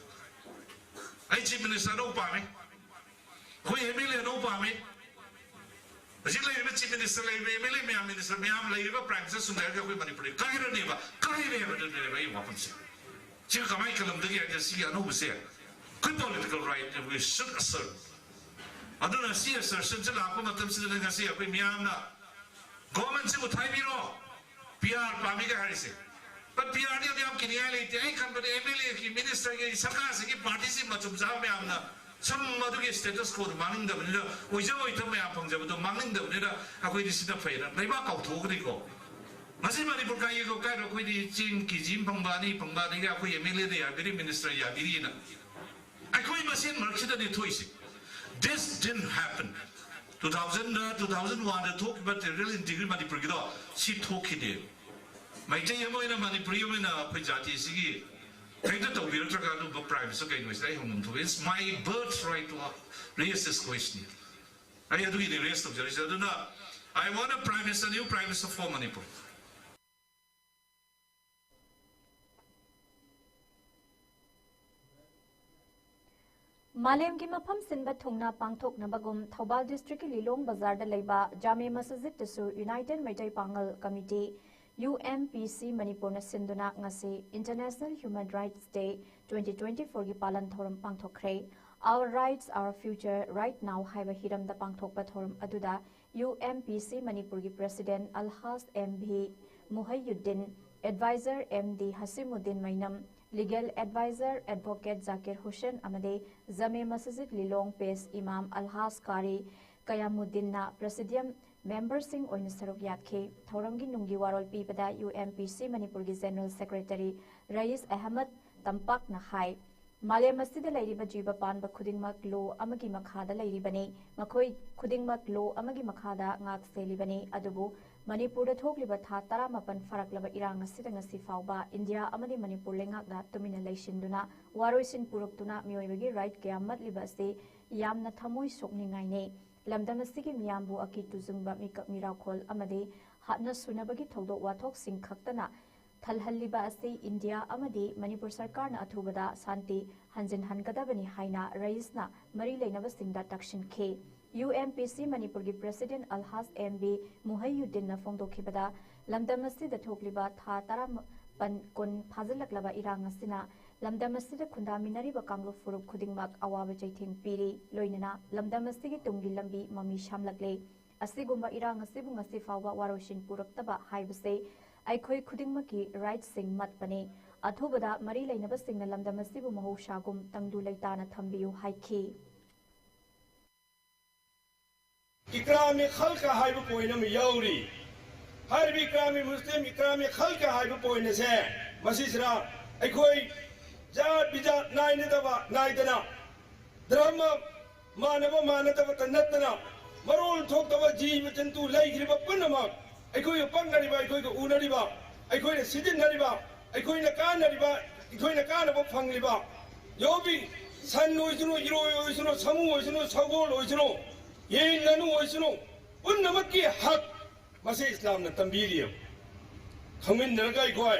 ꯑꯩ Chief Minister ꯑꯅꯧꯕ ꯄꯥꯝꯃꯤ꯫ ꯑꯩꯈꯣꯏ M L A ꯑꯅꯧꯕ ꯄꯥꯝꯃꯤ꯫ ꯍꯧꯖꯤꯛ ꯂꯩꯔꯤꯕ Chief Minister, ꯂꯩꯔꯤꯕ M L A ꯃꯌꯥꯝ, Minister ꯃꯌꯥꯝ, ꯂꯩꯔꯤꯕ Prime Minister ꯁꯨꯝ ꯂꯩꯔꯒ ꯑꯩꯈꯣꯏ ꯃꯅꯤꯄꯨꯔꯗꯤ ꯀꯥꯏꯔꯅꯦꯕ, ꯀꯥꯏꯔꯦ ꯍꯥꯏꯕꯗꯨꯅꯦꯕ ꯑꯩ ꯋꯥꯐꯝꯁꯦ꯫ ꯁꯤꯒ ꯀꯃꯥꯏꯅ ꯈꯜꯂꯝꯗꯒꯦ ꯍꯥꯏꯗꯤ ꯁꯤꯒꯤ ꯑꯅꯧꯕꯁꯦ ꯑꯩꯈꯣꯏ political right we should assert꯫ ꯑꯗꯨꯅ ꯁꯤ assertion ꯁꯦ ꯂꯥꯛꯄ ꯃꯇꯝꯁꯤꯗ ꯉꯁꯤ ꯑꯩꯈꯣꯏ ꯃꯤꯌꯥꯝꯅ government ꯁꯤꯕꯨ ꯊꯥꯏꯕꯤꯔꯣ, P R ꯄꯥꯝꯃꯤꯒ ꯍꯥꯏꯔꯤꯁꯦ꯫ But P R ꯗꯤ ꯑꯗꯨ ꯌꯥꯝ ꯀꯤꯅꯤꯡꯉꯥꯏ ꯂꯩꯇꯦ꯫ ꯑꯩ ꯈꯟꯕꯗ M L A ꯒꯤ, Minister ꯒꯤ, ꯁꯔꯀꯥꯔꯁꯤꯒꯤ party ꯁꯤ ꯃꯆꯨꯝ ꯆꯥꯕ ꯃꯌꯥꯝꯅ ꯁꯨꯝ ꯃꯗꯨꯒꯤ status quo ꯗꯨ ꯃꯥꯡꯅꯤꯡꯗꯕꯅꯤꯅ, ꯑꯣꯏꯖ ꯑꯣꯏꯊꯕ ꯃꯌꯥꯝ ꯐꯪꯖꯕꯗꯣ ꯃꯥꯡꯅꯤꯡꯗꯕꯅꯤꯅ ꯑꯩꯈꯣꯏꯗꯤ ꯁꯤꯅ ꯐꯩꯅ ꯂꯩꯕꯥꯛ ꯀꯥꯎꯊꯣꯛꯈ꯭ꯔꯦꯀꯣ꯫ ꯉꯁꯤ ꯃꯅꯤꯄꯨꯔ ꯀꯥꯏꯒꯦꯀꯣ ꯀꯥꯏꯔꯣ, ꯑꯩꯈꯣꯏꯗꯤ ꯆꯦꯡ K G ꯑꯃ ꯐꯪꯕ, ꯑꯅꯤ ꯐꯪꯕ, ꯑꯗꯒꯤ ꯑꯩꯈꯣꯏ M L A the ꯌꯥꯕꯤꯔꯤ, Minister ꯌꯥꯕꯤꯔꯤꯅ꯫ ꯑꯩꯈꯣꯏ ꯃꯁꯦꯟ ꯃꯔꯛꯁꯤꯗꯅꯤ ꯊꯣꯛꯏꯁꯦ꯫ This didn't happen꯫ Two thousand the, two thousand one ꯗ ꯊꯣꯛꯈꯤꯕ territorial integrity ꯃꯅꯤꯄꯨꯔꯒꯤꯗꯣ ꯁꯤ ꯊꯣꯛꯈꯤꯗꯦ꯫ ꯃꯩꯇꯩ ꯑꯃ ꯑꯣꯏꯅ, ꯃꯅꯤꯄꯨꯔꯤ ꯑꯃ ꯑꯣꯏꯅ ꯑꯩꯈꯣꯏ ꯖꯥꯇꯤꯁꯤꯒꯤ ꯍꯦꯛꯇ ꯇꯧꯕꯤꯔꯛꯇ꯭ꯔꯒ ꯑꯗꯨꯝꯕ prime ꯁꯦ ꯀꯩꯅꯣ ꯁꯤꯗ ꯑꯩ ꯍꯪꯐꯝ ꯊꯣꯛꯑꯦ꯫ It's my birthright to raise this question꯫ ꯑꯩ ꯑꯗꯨꯒꯤꯗꯤ raise ꯇꯧꯖꯔꯤꯁꯦ꯫ ꯑꯗꯨꯅ I want a Prime Minister, new Prime Minister for Manipur꯫ ꯃꯥꯂꯦꯝꯒꯤ ꯃꯐꯝ ꯁꯤꯟꯕ ꯊꯨꯡꯅ ꯄꯥꯡꯊꯣꯛꯅꯕꯒꯨꯝ ꯊꯧꯕꯥꯜ district ꯀꯤ ꯂꯤꯂꯣꯡ ꯕꯖꯥꯔꯗ ꯂꯩꯕ ꯖꯥꯃꯦ ꯃꯁꯖꯤꯗꯇꯁꯨ United ꯃꯩꯇꯩ ꯄꯥꯉꯜ Committee, U M P C, ꯃꯅꯤꯄꯨꯔꯅ ꯁꯤꯟꯗꯨꯅ ꯉꯁꯤ International Human Rights Day twenty twenty-four ꯒꯤ ꯄꯥꯂꯟ ꯊꯧꯔꯝ ꯄꯥꯡꯊꯣꯛꯈ꯭ꯔꯦ꯫ Our Rights, Our Future, Right Now ꯍꯥꯏꯕ ꯍꯤꯔꯝꯗ ꯄꯥꯡꯊꯣꯛꯄ ꯊꯧꯔꯝ ꯑꯗꯨꯗ U M P C ꯃꯅꯤꯄꯨꯔꯒꯤ President ꯑꯜꯍꯥꯖ M V ꯃꯨꯍꯩꯌꯨꯗꯤꯟ, Advisor M D ꯍꯁꯤꯃꯨꯗꯤꯟ ꯃꯩꯅꯝ, Legal Advisor Advocate Zakir Hussain ꯑꯃꯗꯤ ꯖꯃꯦ ꯃꯁꯖꯤꯗ ꯂꯤꯂꯣꯡ ꯄꯦꯁ ꯏꯃꯥꯝ ꯑꯜꯍꯥꯖ ꯀꯥꯔꯤ ꯀꯌꯥꯃꯨꯗꯤꯟꯅ Presidium ꯃꯦꯝꯕꯔꯁꯤꯡ ꯑꯣꯏꯅ ꯁꯔꯨꯛ ꯌꯥꯈꯤ꯫ ꯊꯧꯔꯝꯒꯤ ꯅꯨꯡꯒꯤ ꯋꯥꯔꯣꯜ ꯄꯤꯕꯗ ꯌꯨ ꯑꯦꯝ ꯄꯤ ꯁꯤ ꯃꯅꯤꯄꯨꯔꯒꯤ ꯖꯦꯅꯔꯦꯜ ꯁꯦꯀ꯭ꯔꯦꯇꯔꯤ ꯔꯌꯤꯁ ꯑꯍꯃꯗ ꯇꯝꯄꯥꯛꯅ ꯍꯥꯏ, ꯃꯥꯂꯦꯝ ꯑꯁꯤꯗ ꯂꯩꯔꯤꯕ ꯖꯤꯕ ꯄꯥꯟꯕ ꯈꯨꯗꯤꯡꯃꯛ ꯂꯣ ꯑꯃꯒꯤ ꯃꯈꯥꯗ ꯂꯩꯔꯤꯕꯅꯤ꯫ ꯃꯈꯣꯏ ꯈꯨꯗꯤꯡꯃꯛ ꯂꯣ ꯑꯃꯒꯤ ꯃꯈꯥꯗ ꯉꯥꯛ ꯁꯦꯜꯂꯤꯕꯅꯤ꯫ ꯑꯗꯨꯕꯨ ꯃꯅꯤꯄꯨꯔꯗ ꯊꯣꯛꯂꯤꯕ ꯊꯥ ꯇꯔꯥꯃꯥꯄꯟ ꯐꯥꯔꯛꯂꯕ ꯏꯔꯥꯡ ꯑꯁꯤꯗ ꯉꯁꯤ ꯐꯥꯎꯕ ꯏꯟꯗꯤꯌꯥ ꯑꯃꯗꯤ ꯃꯅꯤꯄꯨꯔ ꯂꯩꯉꯥꯛꯅ ꯇꯨꯃꯤꯟꯅ ꯂꯩꯁꯤꯟꯗꯨꯅ ꯋꯥꯔꯣꯏꯁꯤꯟ ꯄꯨꯔꯛꯇꯨꯅ ꯃꯤꯑꯣꯏꯕꯒꯤ ꯔꯥꯏꯠ ꯀꯌꯥ ꯃꯠꯂꯤꯕ ꯑꯁꯤ ꯌꯥꯝꯅ ꯊꯃꯣꯏ ꯁꯣꯛꯅꯤꯡꯉꯥꯏꯅꯤ꯫ ꯂꯝꯗꯝ ꯑꯁꯤꯒꯤ ꯃꯤꯌꯥꯝꯕꯨ ꯑꯀꯤ ꯇꯨꯖꯨꯡꯕ ꯃꯤꯀꯞ ꯃꯤꯔꯥꯈꯣꯜ ꯑꯃꯗꯤ ꯍꯥꯠꯅ ꯁꯨꯅꯕꯒꯤ ꯊꯧꯗꯣꯛ ꯋꯥꯊꯣꯛꯁꯤꯡ ꯈꯛꯇꯅ ꯊꯜꯍꯜꯂꯤꯕ ꯑꯁꯤ ꯏꯟꯗꯤꯌꯥ ꯑꯃꯗꯤ ꯃꯅꯤꯄꯨꯔ ꯁꯔꯀꯥꯔꯅ ꯑꯊꯨꯕꯗ ꯁꯥꯟꯇꯤ ꯍꯟꯖꯤꯟꯍꯟꯒꯗꯕꯅꯤ ꯍꯥꯏꯅ ꯔꯌꯤꯁꯅ ꯃꯔꯤ ꯂꯩꯅꯕꯁꯤꯡꯗ ꯇꯛꯁꯤꯟꯈꯤ꯫ ꯌꯨ ꯑꯦꯝ ꯄꯤ ꯁꯤ ꯃꯅꯤꯄꯨꯔꯒꯤ ꯄ꯭ꯔꯦꯁꯤꯗꯦꯟꯠ ꯑꯜꯍꯥꯖ ꯑꯦꯝ ꯕꯤ ꯃꯨꯍꯩꯌꯨꯗꯤꯟꯅ ꯐꯣꯡꯗꯣꯛꯈꯤꯕꯗ, ꯂꯝꯗꯝ ꯑꯁꯤꯗ ꯊꯣꯛꯂꯤꯕ ꯊꯥ ꯇꯔꯥꯃꯥꯄꯟ ꯀꯨꯟ ꯐꯥꯖꯤꯜꯂꯛꯂꯕ ꯏꯔꯥꯡ ꯑꯁꯤꯅ ꯂꯝꯗꯝ ꯑꯁꯤꯗ ꯈꯨꯟꯗꯥꯃꯤꯟꯅꯔꯤꯕ ꯀꯥꯡꯂꯨꯞ ꯐꯨꯔꯨꯞ ꯈꯨꯗꯤꯡꯃꯛ ꯑꯋꯥꯕ ꯆꯩꯊꯦꯡ ꯄꯤꯔꯤ, ꯂꯣꯏꯅꯅ ꯂꯝꯗꯝ ꯑꯁꯤꯒꯤ ꯇꯨꯡꯒꯤ ꯂꯝꯕꯤ ꯃꯃꯤ ꯁꯥꯝꯂꯛꯂꯦ꯫ ꯑꯁꯤꯒꯨꯝꯕ ꯏꯔꯥꯡ ꯑꯁꯤꯕꯨ ꯉꯁꯤ ꯐꯥꯎꯕ ꯋꯥꯔꯣꯏꯁꯤꯟ ꯄꯨꯔꯛꯇꯕ ꯍꯥꯏꯕꯁꯦ ꯑꯩꯈꯣꯏ ꯈꯨꯗꯤꯡꯃꯛꯀꯤ ꯔꯥꯏꯠꯁꯤꯡ ꯃꯠꯄꯅꯤ꯫ ꯑꯊꯨꯕꯗ ꯃꯔꯤ ꯂꯩꯅꯕꯁꯤꯡꯅ ꯂꯝꯗꯝ ꯑꯁꯤꯕꯨ ꯃꯍꯧꯁꯥꯒꯨꯝ ꯇꯪꯗꯨ ꯂꯩꯇꯥꯅ ꯊꯝꯕꯤꯌꯨ ꯍꯥꯏꯈꯤ꯫ ꯏꯀ꯭ꯔꯥꯃꯤ ꯈꯜꯀ ꯍꯥꯏꯕ ꯄꯣꯏꯟ ꯑꯃ ꯌꯥꯎꯔꯤ꯫ ꯍꯥꯏꯔꯤꯕ ꯏꯀ꯭ꯔꯥꯃꯤ ꯃꯨꯁꯂꯤꯝ, ꯏꯀ꯭ꯔꯥꯃꯤ ꯈꯜꯀ ꯍꯥꯏꯕ ꯄꯣꯏꯟ ꯑꯁꯦ, ꯃꯁꯤꯁꯤꯅ ꯑꯩꯈꯣꯏ ꯖꯥꯠ ꯕꯤꯖꯥꯠ ꯅꯥꯏꯅꯗꯕ, ꯅꯥꯏꯗꯅ, ꯙꯔꯃ ꯃꯥꯟꯅꯕ ꯃꯥꯟꯅꯗꯕꯇ ꯅꯠꯇꯅ, ꯃꯔꯣꯜ ꯊꯣꯛꯇꯕ ꯖꯤꯕ ꯖꯟꯇꯨ ꯂꯩꯈ꯭ꯔꯤꯕ ꯄꯨꯝꯅꯃꯛ, ꯑꯩꯈꯣꯏꯒ ꯄꯛꯅꯔꯤꯕ, ꯑꯩꯈꯣꯏꯒ ꯎꯅꯔꯤꯕ, ꯑꯩꯈꯣꯏꯅ ꯁꯤꯖꯤꯟꯅꯔꯤꯕ, ꯑꯩꯈꯣꯏꯅ ꯀꯥꯟꯅꯔꯤꯕ, ꯑꯩꯈꯣꯏꯅ ꯀꯥꯟꯅꯕ ꯐꯪꯂꯤꯕ, ꯌꯣꯕꯤ, ꯁꯟ ꯑꯣꯏꯁꯅꯨ, ꯏꯔꯣꯏ ꯑꯣꯏꯁꯅꯨ, ꯁꯥꯃꯨ ꯑꯣꯏꯁꯅꯨ, ꯁꯒꯣꯜ ꯑꯣꯏꯁꯅꯨ, ꯌꯦꯟ ꯉꯥꯅꯨ ꯑꯣꯏꯁꯅꯨ, ꯄꯨꯝꯅꯃꯛꯀꯤ ꯍꯛ ꯃꯁꯤ ꯏꯁꯂꯥꯝꯅ ꯇꯝꯕꯤꯔꯤ꯫ ꯈꯪꯃꯤꯟꯅꯔꯒ ꯑꯩꯈꯣꯏ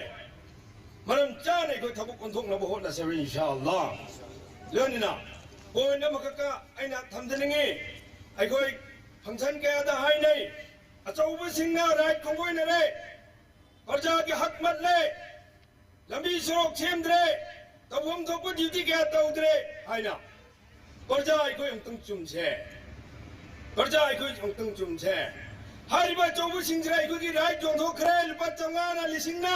ꯃꯔꯝ ꯆꯥꯅ ꯑꯩꯈꯣꯏ ꯊꯕꯛ ꯑꯣꯟꯊꯣꯛꯅꯕ ꯍꯣꯠꯅꯁꯦꯕ, ꯏꯟꯁꯥ ꯑꯜꯂꯥ꯫ ꯂꯣꯏꯅꯅ ꯄꯣꯏꯟ ꯑꯃꯈꯛꯀ ꯑꯩꯅ ꯊꯝꯖꯅꯤꯡꯉꯤ꯫ ꯑꯩꯈꯣꯏ ꯐꯪꯁꯟ ꯀꯌꯥꯗ ꯍꯥꯏꯅꯩ, ꯑꯆꯧꯕꯁꯤꯡꯅ ꯔꯥꯏꯠ ꯈꯣꯡꯒꯣꯏꯅꯔꯦ, ꯄ꯭ꯔꯖꯥꯒꯤ ꯍꯛ ꯃꯠꯂꯦ, ꯂꯝꯕꯤ ꯁꯣꯔꯣꯛ ꯁꯦꯝꯗ꯭ꯔꯦ, ꯇꯧꯐꯝ ꯊꯣꯛꯄ ꯗ꯭ꯌꯨꯇꯤ ꯀꯌꯥ ꯇꯧꯗ꯭ꯔꯦ ꯍꯥꯏꯅ꯫ ꯄ꯭ꯔꯖꯥ ꯑꯩꯈꯣꯏ ꯑꯃꯨꯛꯇꯪ ꯆꯨꯝꯁꯦ, ꯄ꯭ꯔꯖꯥ ꯑꯩꯈꯣꯏ ꯑꯃꯨꯛꯇꯪ ꯆꯨꯝꯁꯦ꯫ ꯍꯥꯏꯔꯤꯕ ꯑꯆꯧꯕꯁꯤꯡꯁꯤꯅ ꯑꯩꯈꯣꯏꯒꯤ ꯔꯥꯏꯠ ꯌꯣꯟꯊꯣꯛꯈ꯭ꯔꯦ ꯂꯨꯄꯥ ꯆꯥꯝꯃꯉꯥꯅ, ꯂꯤꯁꯤꯡꯅ꯫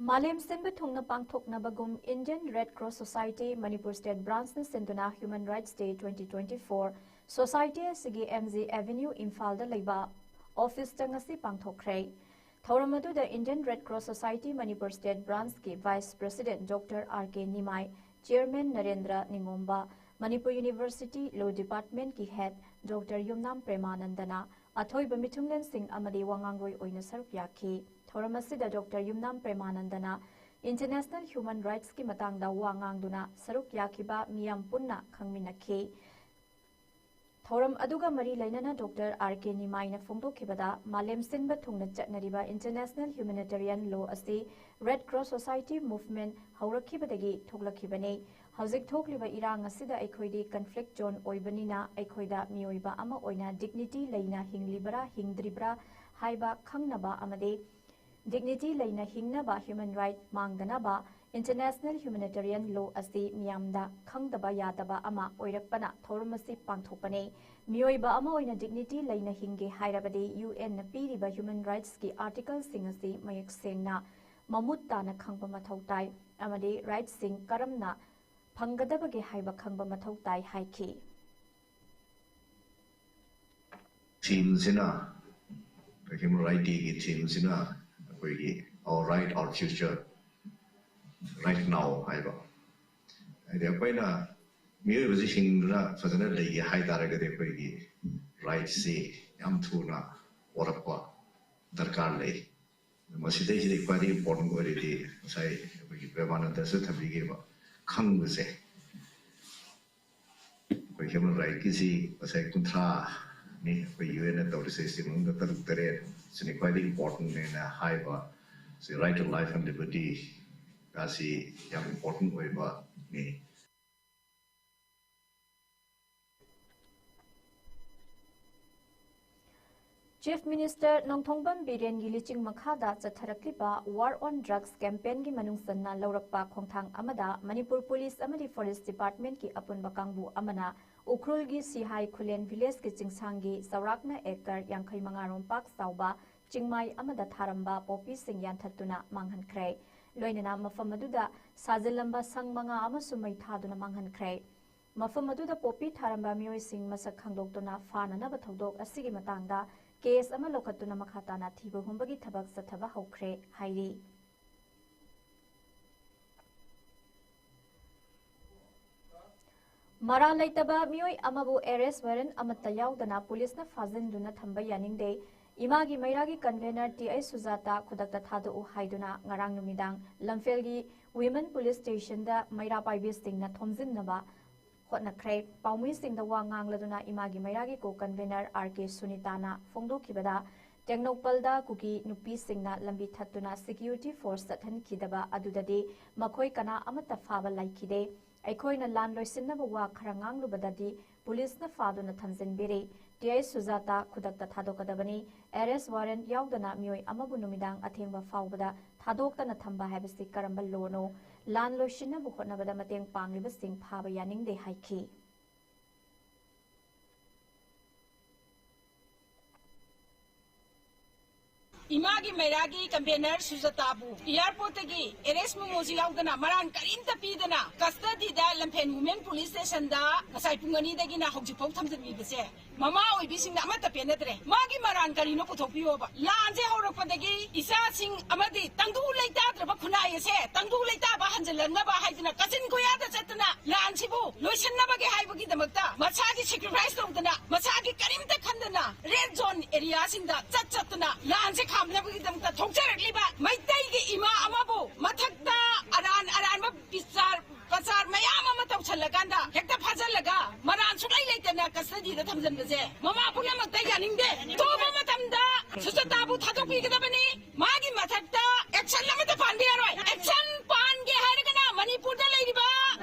ꯃꯥꯂꯦꯝ ꯁꯤꯟꯕ ꯊꯨꯡꯅ ꯄꯥꯡꯊꯣꯛꯅꯕꯒꯨꯝ Indian Red Cross Society Manipur State Branch ꯅ ꯁꯤꯟꯗꯨꯅ Human Rights Day twenty twenty-four Society ꯑꯁꯤꯒꯤ M G Avenue ꯏꯝꯐꯥꯜꯗ ꯂꯩꯕ office ꯇ ꯉꯁꯤ ꯄꯥꯡꯊꯣꯛꯈ꯭ꯔꯦ꯫ ꯊꯧꯔꯝ ꯑꯗꯨꯗ Indian Red Cross Society Manipur State Branch ꯀꯤ Vice President Doctor R K ꯅꯤꯃꯥꯏ, Chairman Narendra ꯅꯤꯉꯣꯝꯕ, Manipur University Law Department ꯀꯤ Head Doctor ꯌꯨꯝꯅꯥꯝ ꯄ꯭ꯔꯦꯃꯥꯅꯟꯗꯅ, ꯑꯊꯣꯏꯕ ꯃꯤꯊꯨꯡꯂꯦꯟꯁꯤꯡ ꯑꯃꯗꯤ ꯋꯥꯉꯥꯡꯂꯣꯏ ꯑꯣꯏꯅ ꯁꯔꯨꯛ ꯌꯥꯈꯤ꯫ ꯊꯧꯔꯝ ꯑꯁꯤꯗ Doctor ꯌꯨꯝꯅꯥꯝ ꯄ꯭ꯔꯦꯃꯥꯅꯟꯗꯅ International Human Rights ꯀꯤ ꯃꯇꯥꯡꯗ ꯋꯥ ꯉꯥꯡꯗꯨꯅ ꯁꯔꯨꯛ ꯌꯥꯈꯤꯕ ꯃꯤꯌꯥꯝ ꯄꯨꯟꯅ ꯈꯪꯃꯤꯟꯅꯈꯤ꯫ ꯊꯧꯔꯝ ꯑꯗꯨꯒ ꯃꯔꯤ ꯂꯩꯅꯅ Doctor R K ꯅꯤꯃꯥꯏꯅ ꯐꯣꯡꯗꯣꯛꯈꯤꯕꯗ, ꯃꯥꯂꯦꯝ ꯁꯤꯟꯕ ꯊꯨꯡꯅ ꯆꯠꯅꯔꯤꯕ International Humanitarian Law ꯑꯁꯤ Red Cross Society Movement ꯍꯧꯔꯛꯈꯤꯕꯗꯒꯤ ꯊꯣꯛꯂꯛꯈꯤꯕꯅꯤ꯫ ꯍꯧꯖꯤꯛ ꯊꯣꯛꯂꯤꯕ ꯏꯔꯥꯡ ꯑꯁꯤꯗ ꯑꯩꯈꯣꯏꯗꯤ conflict zone ꯑꯣꯏꯕꯅꯤꯅ, ꯑꯩꯈꯣꯏꯗ ꯃꯤꯑꯣꯏꯕ ꯑꯃ ꯑꯣꯏꯅ dignity ꯂꯩꯅ ꯍꯤꯡꯂꯤꯕ꯭ꯔꯥ ꯍꯤꯡꯗ꯭ꯔꯤꯕ꯭ꯔꯥ ꯍꯥꯏꯕ ꯈꯪꯅꯕ ꯑꯃꯗꯤ dignity ꯂꯩꯅ ꯍꯤꯡꯅꯕ, human right ꯃꯥꯡꯗꯅꯕ International Humanitarian Law ꯑꯁꯤ ꯃꯤꯌꯥꯝꯗ ꯈꯪꯗꯕ ꯌꯥꯗꯕ ꯑꯃ ꯑꯣꯏꯔꯛꯄꯅ ꯊꯧꯔꯝ ꯑꯁꯤ ꯄꯥꯡꯊꯣꯛꯄꯅꯤ꯫ ꯃꯤꯑꯣꯏꯕ ꯑꯃ ꯑꯣꯏꯅ dignity ꯂꯩꯅ ꯍꯤꯡꯒꯦ ꯍꯥꯏꯔꯕꯗꯤ U N ꯅ ꯄꯤꯔꯤꯕ human rights ꯀꯤ article ꯁꯤꯡ ꯑꯁꯤ ꯃꯌꯦꯛ ꯁꯦꯡꯅ, ꯃꯃꯨꯠ ꯇꯥꯅ ꯈꯪꯕ ꯃꯊꯧ ꯇꯥꯏ ꯑꯃꯗꯤ rights ꯁꯤꯡ ꯀꯔꯝꯅ ꯐꯪꯒꯗꯕꯒꯦ ꯍꯥꯏꯕ ꯈꯪꯕ ꯃꯊꯧ ꯇꯥꯏ ꯍꯥꯏꯈꯤ꯫ Theme ꯁꯤꯅ, Human Right Day ꯒꯤ theme ꯁꯤꯅ ꯑꯩꯈꯣꯏꯒꯤ Our Right, Our Future, Right Now ꯍꯥꯏꯕ꯫ ꯍꯥꯏꯗꯤ ꯑꯩꯈꯣꯏꯅ ꯃꯤꯑꯣꯏꯕꯁꯤ ꯍꯤꯡꯗꯨꯅ ꯐꯖꯅ ꯂꯩꯒꯦ ꯍꯥꯏ ꯇꯥꯔꯒꯗꯤ ꯑꯩꯈꯣꯏꯒꯤ right ꯁꯤ ꯌꯥꯝ ꯊꯨꯅ ꯄꯣꯔꯛꯄ ꯗꯔꯀꯥꯔ ꯂꯩ꯫ ꯃꯁꯤꯗꯩꯁꯤꯗ ꯈ꯭ꯋꯥꯏꯗꯒꯤ important ꯑꯣꯏꯔꯤꯗꯤ ꯉꯁꯥꯏ ꯑꯩꯈꯣꯏꯒꯤ ꯄ꯭ꯔꯦꯃꯥꯅꯟꯗꯁꯨ ꯊꯝꯕꯤꯈꯤꯕ ꯈꯪꯕꯁꯦ꯫ ꯑꯩꯈꯣꯏ human right ꯀꯤꯁꯤ ꯉꯁꯥꯏ ꯀꯨꯟꯊ꯭ꯔꯥꯅꯤ ꯑꯩꯈꯣꯏ U N ꯅ ꯇꯧꯔꯤꯁꯦ, ꯁꯤ ꯃꯅꯨꯡꯗ ꯇꯔꯨꯛ ꯇꯔꯦꯠ ꯁꯤꯅꯤ ꯈ꯭ꯋꯥꯏꯗꯒꯤ important ꯅꯦꯅ ꯍꯥꯏꯕ꯫ ꯁꯤ right to life and liberty ꯑꯁꯤ ꯌꯥꯝ important ꯑꯣꯏꯕꯅꯤ꯫ Chief Minister ꯅꯣꯡꯊꯣꯡꯕꯝ ꯕꯤꯔꯦꯟꯒꯤ ꯂꯨꯆꯤꯡ ꯃꯈꯥꯗ ꯆꯠꯊꯔꯛꯂꯤꯕ War on Drugs campaign ꯒꯤ ꯃꯅꯨꯡ ꯆꯟꯅ ꯂꯧꯔꯛꯄ ꯈꯣꯡꯊꯥꯡ ꯑꯃꯗ ꯃꯅꯤꯄꯨꯔ Police ꯑꯃꯗꯤ Forest Department ꯀꯤ ꯑꯄꯨꯟꯕ ꯀꯥꯡꯕꯨ ꯑꯃꯅ ꯎꯈ꯭ꯔꯨꯜꯒꯤ ꯁꯤꯍꯥꯏ ꯈꯨꯂꯦꯟ village ꯀꯤ ꯆꯤꯡꯁꯥꯡꯒꯤ ꯆꯥꯎꯔꯥꯛꯅ acre ꯌꯥꯡꯈꯩ ꯃꯉꯥ ꯔꯣꯝ ꯄꯥꯛ ꯆꯥꯎꯕ ꯆꯤꯡꯃꯥꯏ ꯑꯃꯗ ꯊꯥꯔꯝꯕ ꯄꯣꯄꯤꯁꯤꯡ ꯌꯥꯟꯊꯠꯇꯨꯅ ꯃꯥꯡꯍꯟꯈ꯭ꯔꯦ꯫ ꯂꯣꯏꯅꯅ ꯃꯐꯝ ꯑꯗꯨꯗ ꯁꯥꯖꯤꯜꯂꯝꯕ ꯁꯪ ꯃꯉꯥ ꯑꯃꯁꯨ ꯃꯩ ꯊꯥꯗꯨꯅ ꯃꯥꯡꯍꯟꯈ꯭ꯔꯦ꯫ ꯃꯐꯝ ꯑꯗꯨꯗ ꯄꯣꯄꯤ ꯊꯥꯔꯝꯕ ꯃꯤꯑꯣꯏꯁꯤꯡ ꯃꯁꯛ ꯈꯪꯗꯣꯛꯇꯨꯅ ꯐꯥꯅꯅꯕ ꯊꯧꯗꯣꯛ ꯑꯁꯤꯒꯤ ꯃꯇꯥꯡꯗ ꯀꯦꯁ ꯑꯃ ꯂꯧꯈꯠꯇꯨꯅ ꯃꯈꯥ ꯇꯥꯅ ꯊꯤꯕ ꯍꯨꯝꯕꯒꯤ ꯊꯕꯛ ꯆꯠꯊꯕ ꯍꯧꯈ꯭ꯔꯦ ꯍꯥꯏꯔꯤ꯫ ꯃꯔꯥꯜ ꯂꯩꯇꯕ ꯃꯤꯑꯣꯏ ꯑꯃꯕꯨ ꯑꯦꯔꯦꯁ ꯋꯥꯔꯦꯟ ꯑꯃꯠꯇ ꯌꯥꯎꯗꯅ ꯄꯨꯂꯤꯁꯅ ꯐꯥꯖꯤꯟꯗꯨꯅ ꯊꯝꯕ ꯌꯥꯅꯤꯡꯗꯦ꯫ ꯏꯃꯥꯒꯤ ꯃꯩꯔꯥꯒꯤ ꯀꯟꯚꯦꯅꯔ ꯇꯤ ꯑꯩꯆ ꯁꯨꯖꯥꯇꯥ ꯈꯨꯗꯛꯇ ꯊꯥꯗꯣꯛꯎ ꯍꯥꯏꯗꯨꯅ ꯉꯔꯥꯡ ꯅꯨꯃꯤꯗꯥꯡ ꯂꯝꯐꯦꯜꯒꯤ ꯋꯤꯃꯦꯟ ꯄꯨꯂꯤꯁ ꯁ꯭ꯇꯦꯁꯟꯗ ꯃꯩꯔꯥ ꯄꯥꯏꯕꯤꯁꯤꯡꯅ ꯊꯣꯝꯖꯤꯟꯅꯕ ꯍꯣꯠꯅꯈ꯭ꯔꯦ꯫ ꯄꯥꯎꯃꯤꯁꯤꯡꯗ ꯋꯥ ꯉꯥꯡꯂꯗꯨꯅ ꯏꯃꯥꯒꯤ ꯃꯩꯔꯥꯒꯤ ꯀꯣ ꯀꯟꯚꯦꯅꯔ ꯑꯥꯔ ꯀꯦ ꯁꯨꯅꯤꯇꯥꯅ ꯐꯣꯡꯗꯣꯛꯈꯤꯕꯗ, ꯇꯦꯡꯅꯧꯄꯜꯗ ꯀꯨꯀꯤ ꯅꯨꯄꯤꯁꯤꯡꯅ ꯂꯝꯕꯤ ꯊꯠꯇꯨꯅ ꯁꯦꯀ꯭ꯌꯨꯔꯤꯇꯤ ꯐꯣꯔꯁ ꯆꯠꯍꯟꯈꯤꯗꯕ ꯑꯗꯨꯗꯗꯤ ꯃꯈꯣꯏ ꯀꯅꯥ ꯑꯃꯠꯇ ꯐꯥꯕ ꯂꯩꯈꯤꯗꯦ꯫ ꯑꯩꯈꯣꯏꯅ ꯂꯥꯟ ꯂꯣꯏꯁꯤꯟꯅꯕ ꯋꯥ ꯈꯔ ꯉꯥꯡꯂꯨꯕꯗꯗꯤ ꯄꯨꯂꯤꯁꯅ ꯐꯥꯗꯨꯅ ꯊꯝꯖꯤꯟꯕꯤꯔꯤ꯫ ꯇꯤ ꯑꯩꯆ ꯁꯨꯖꯥꯇꯥ ꯈꯨꯗꯛꯇ ꯊꯥꯗꯣꯛꯀꯗꯕꯅꯤ꯫ ꯑꯦꯔꯦꯁ ꯋꯥꯔꯦꯟ ꯌꯥꯎꯗꯅ ꯃꯤꯑꯣꯏ ꯑꯃꯕꯨ ꯅꯨꯃꯤꯗꯥꯡ ꯑꯊꯦꯡꯕ ꯐꯥꯎꯕꯗ ꯊꯥꯗꯣꯛꯇꯅ ꯊꯝꯕ ꯍꯥꯏꯕꯁꯤ ꯀꯔꯝꯕ ꯂꯣꯅꯣ? ꯂꯥꯟ ꯂꯣꯏꯁꯤꯟꯅꯕ ꯍꯣꯠꯅꯕꯗ ꯃꯇꯦꯡ ꯄꯥꯡꯂꯤꯕꯁꯤꯡ ꯐꯥꯕ ꯌꯥꯅꯤꯡꯗꯦ ꯍꯥꯏꯈꯤ꯫ ꯏꯃꯥꯒꯤ ꯃꯩꯔꯥꯒꯤ ꯀꯟꯚꯦꯅꯔ ꯁꯨꯖꯥꯇꯥꯕꯨ ꯑꯦꯌꯥꯔꯄꯣꯔꯠꯇꯒꯤ ꯑꯦꯔꯦꯁ ꯃꯣꯃꯣꯁꯨ ꯌꯥꯎꯗꯅ ꯃꯔꯥꯟ ꯀꯔꯤꯝꯇ ꯄꯤꯗꯅ ꯀꯁꯇꯗꯤꯗ ꯂꯝꯐꯦꯟ ꯋꯨꯃꯦꯟ ꯄꯨꯂꯤꯁ ꯁ꯭ꯇꯦꯁꯟꯗ ꯉꯁꯥꯏ ꯄꯨꯡ ꯑꯅꯤꯗꯒꯤꯅ ꯍꯧꯖꯤꯛꯐꯥꯎ ꯊꯝꯖꯤꯟꯕꯤꯕꯁꯦ ꯃꯃꯥ ꯑꯣꯏꯕꯤꯁꯤꯡꯅ ꯑꯃꯠꯇ ꯄꯦꯟꯅꯗ꯭ꯔꯦ꯫ ꯃꯥꯒꯤ ꯃꯔꯥꯟ ꯀꯔꯤꯅꯣ ꯄꯨꯊꯣꯛꯄꯤꯌꯣꯕ꯫ ꯂꯥꯟꯁꯦ ꯍꯧꯔꯛꯄꯗꯒꯤ ꯏꯆꯥꯁꯤꯡ ꯑꯃꯗꯤ ꯇꯪꯗꯨ ꯂꯩꯇꯥꯗ꯭ꯔꯕ ꯈꯨꯟꯅꯥꯏ ꯑꯁꯦ ꯇꯪꯗꯨ ꯂꯩꯇꯥꯕ ꯍꯟꯖꯤꯜꯂꯛꯅꯕ ꯍꯥꯏꯗꯅ ꯀꯥꯆꯤꯟ ꯀꯣꯌꯥꯗ ꯆꯠꯇꯅ ꯂꯥꯟꯁꯤꯕꯨ ꯂꯣꯏꯁꯤꯟꯅꯕꯒꯤ ꯍꯥꯏꯕꯒꯤꯗꯃꯛꯇ ꯃꯁꯥꯒꯤ ꯁꯦꯀ꯭ꯔꯤꯐꯥꯏꯁ ꯇꯧꯗꯅ, ꯃꯁꯥꯒꯤ ꯀꯔꯤꯝꯇ ꯈꯟꯗꯅ, ꯔꯦꯗ ꯖꯣꯟ ꯑꯦꯔꯤꯌꯥꯁꯤꯡꯗ ꯆꯠ ꯆꯠꯇꯅ ꯂꯥꯟꯁꯦ ꯈꯥꯝꯅꯕꯒꯤꯗꯃꯛꯇ ꯊꯣꯛꯆꯔꯛꯂꯤꯕ ꯃꯩꯇꯩꯒꯤ ꯏꯃꯥ ꯑꯃꯕꯨ ꯃꯊꯛꯇ ꯑꯔꯥꯟ ꯑꯔꯥꯟꯕ ꯕꯤꯆꯥꯔ ꯄꯆꯥꯔ ꯃꯌꯥꯝ ꯑꯃ ꯇꯧꯁꯜꯂꯀꯥꯟꯗ ꯍꯦꯛꯇ ꯐꯥꯖꯜꯂꯒ ꯃꯔꯥꯟ ꯁꯨꯛꯂꯩ ꯂꯩꯇꯅ ꯀꯁꯇꯗꯤꯗ ꯊꯝꯖꯤꯟꯕꯁꯦ ꯃꯃꯥ ꯄꯨꯝꯅꯃꯛꯇ ꯌꯥꯅꯤꯡꯗꯦ꯫ ꯑꯊꯨꯕ ꯃꯇꯝꯗ ꯁꯨꯖꯇꯥꯕꯨ ꯊꯥꯗꯣꯛꯄꯤꯒꯗꯕꯅꯤ꯫ ꯃꯥꯒꯤ ꯃꯊꯛꯇ ꯑꯦꯛꯁꯟ ꯑꯃꯠꯇ ꯄꯥꯟꯕꯤꯔꯔꯣꯏ꯫ ꯑꯦꯛꯁꯟ ꯄꯥꯟꯒꯦ ꯍꯥꯏꯔꯒꯅ ꯃꯅꯤꯄꯨꯔꯗ ꯂꯩꯔꯤꯕ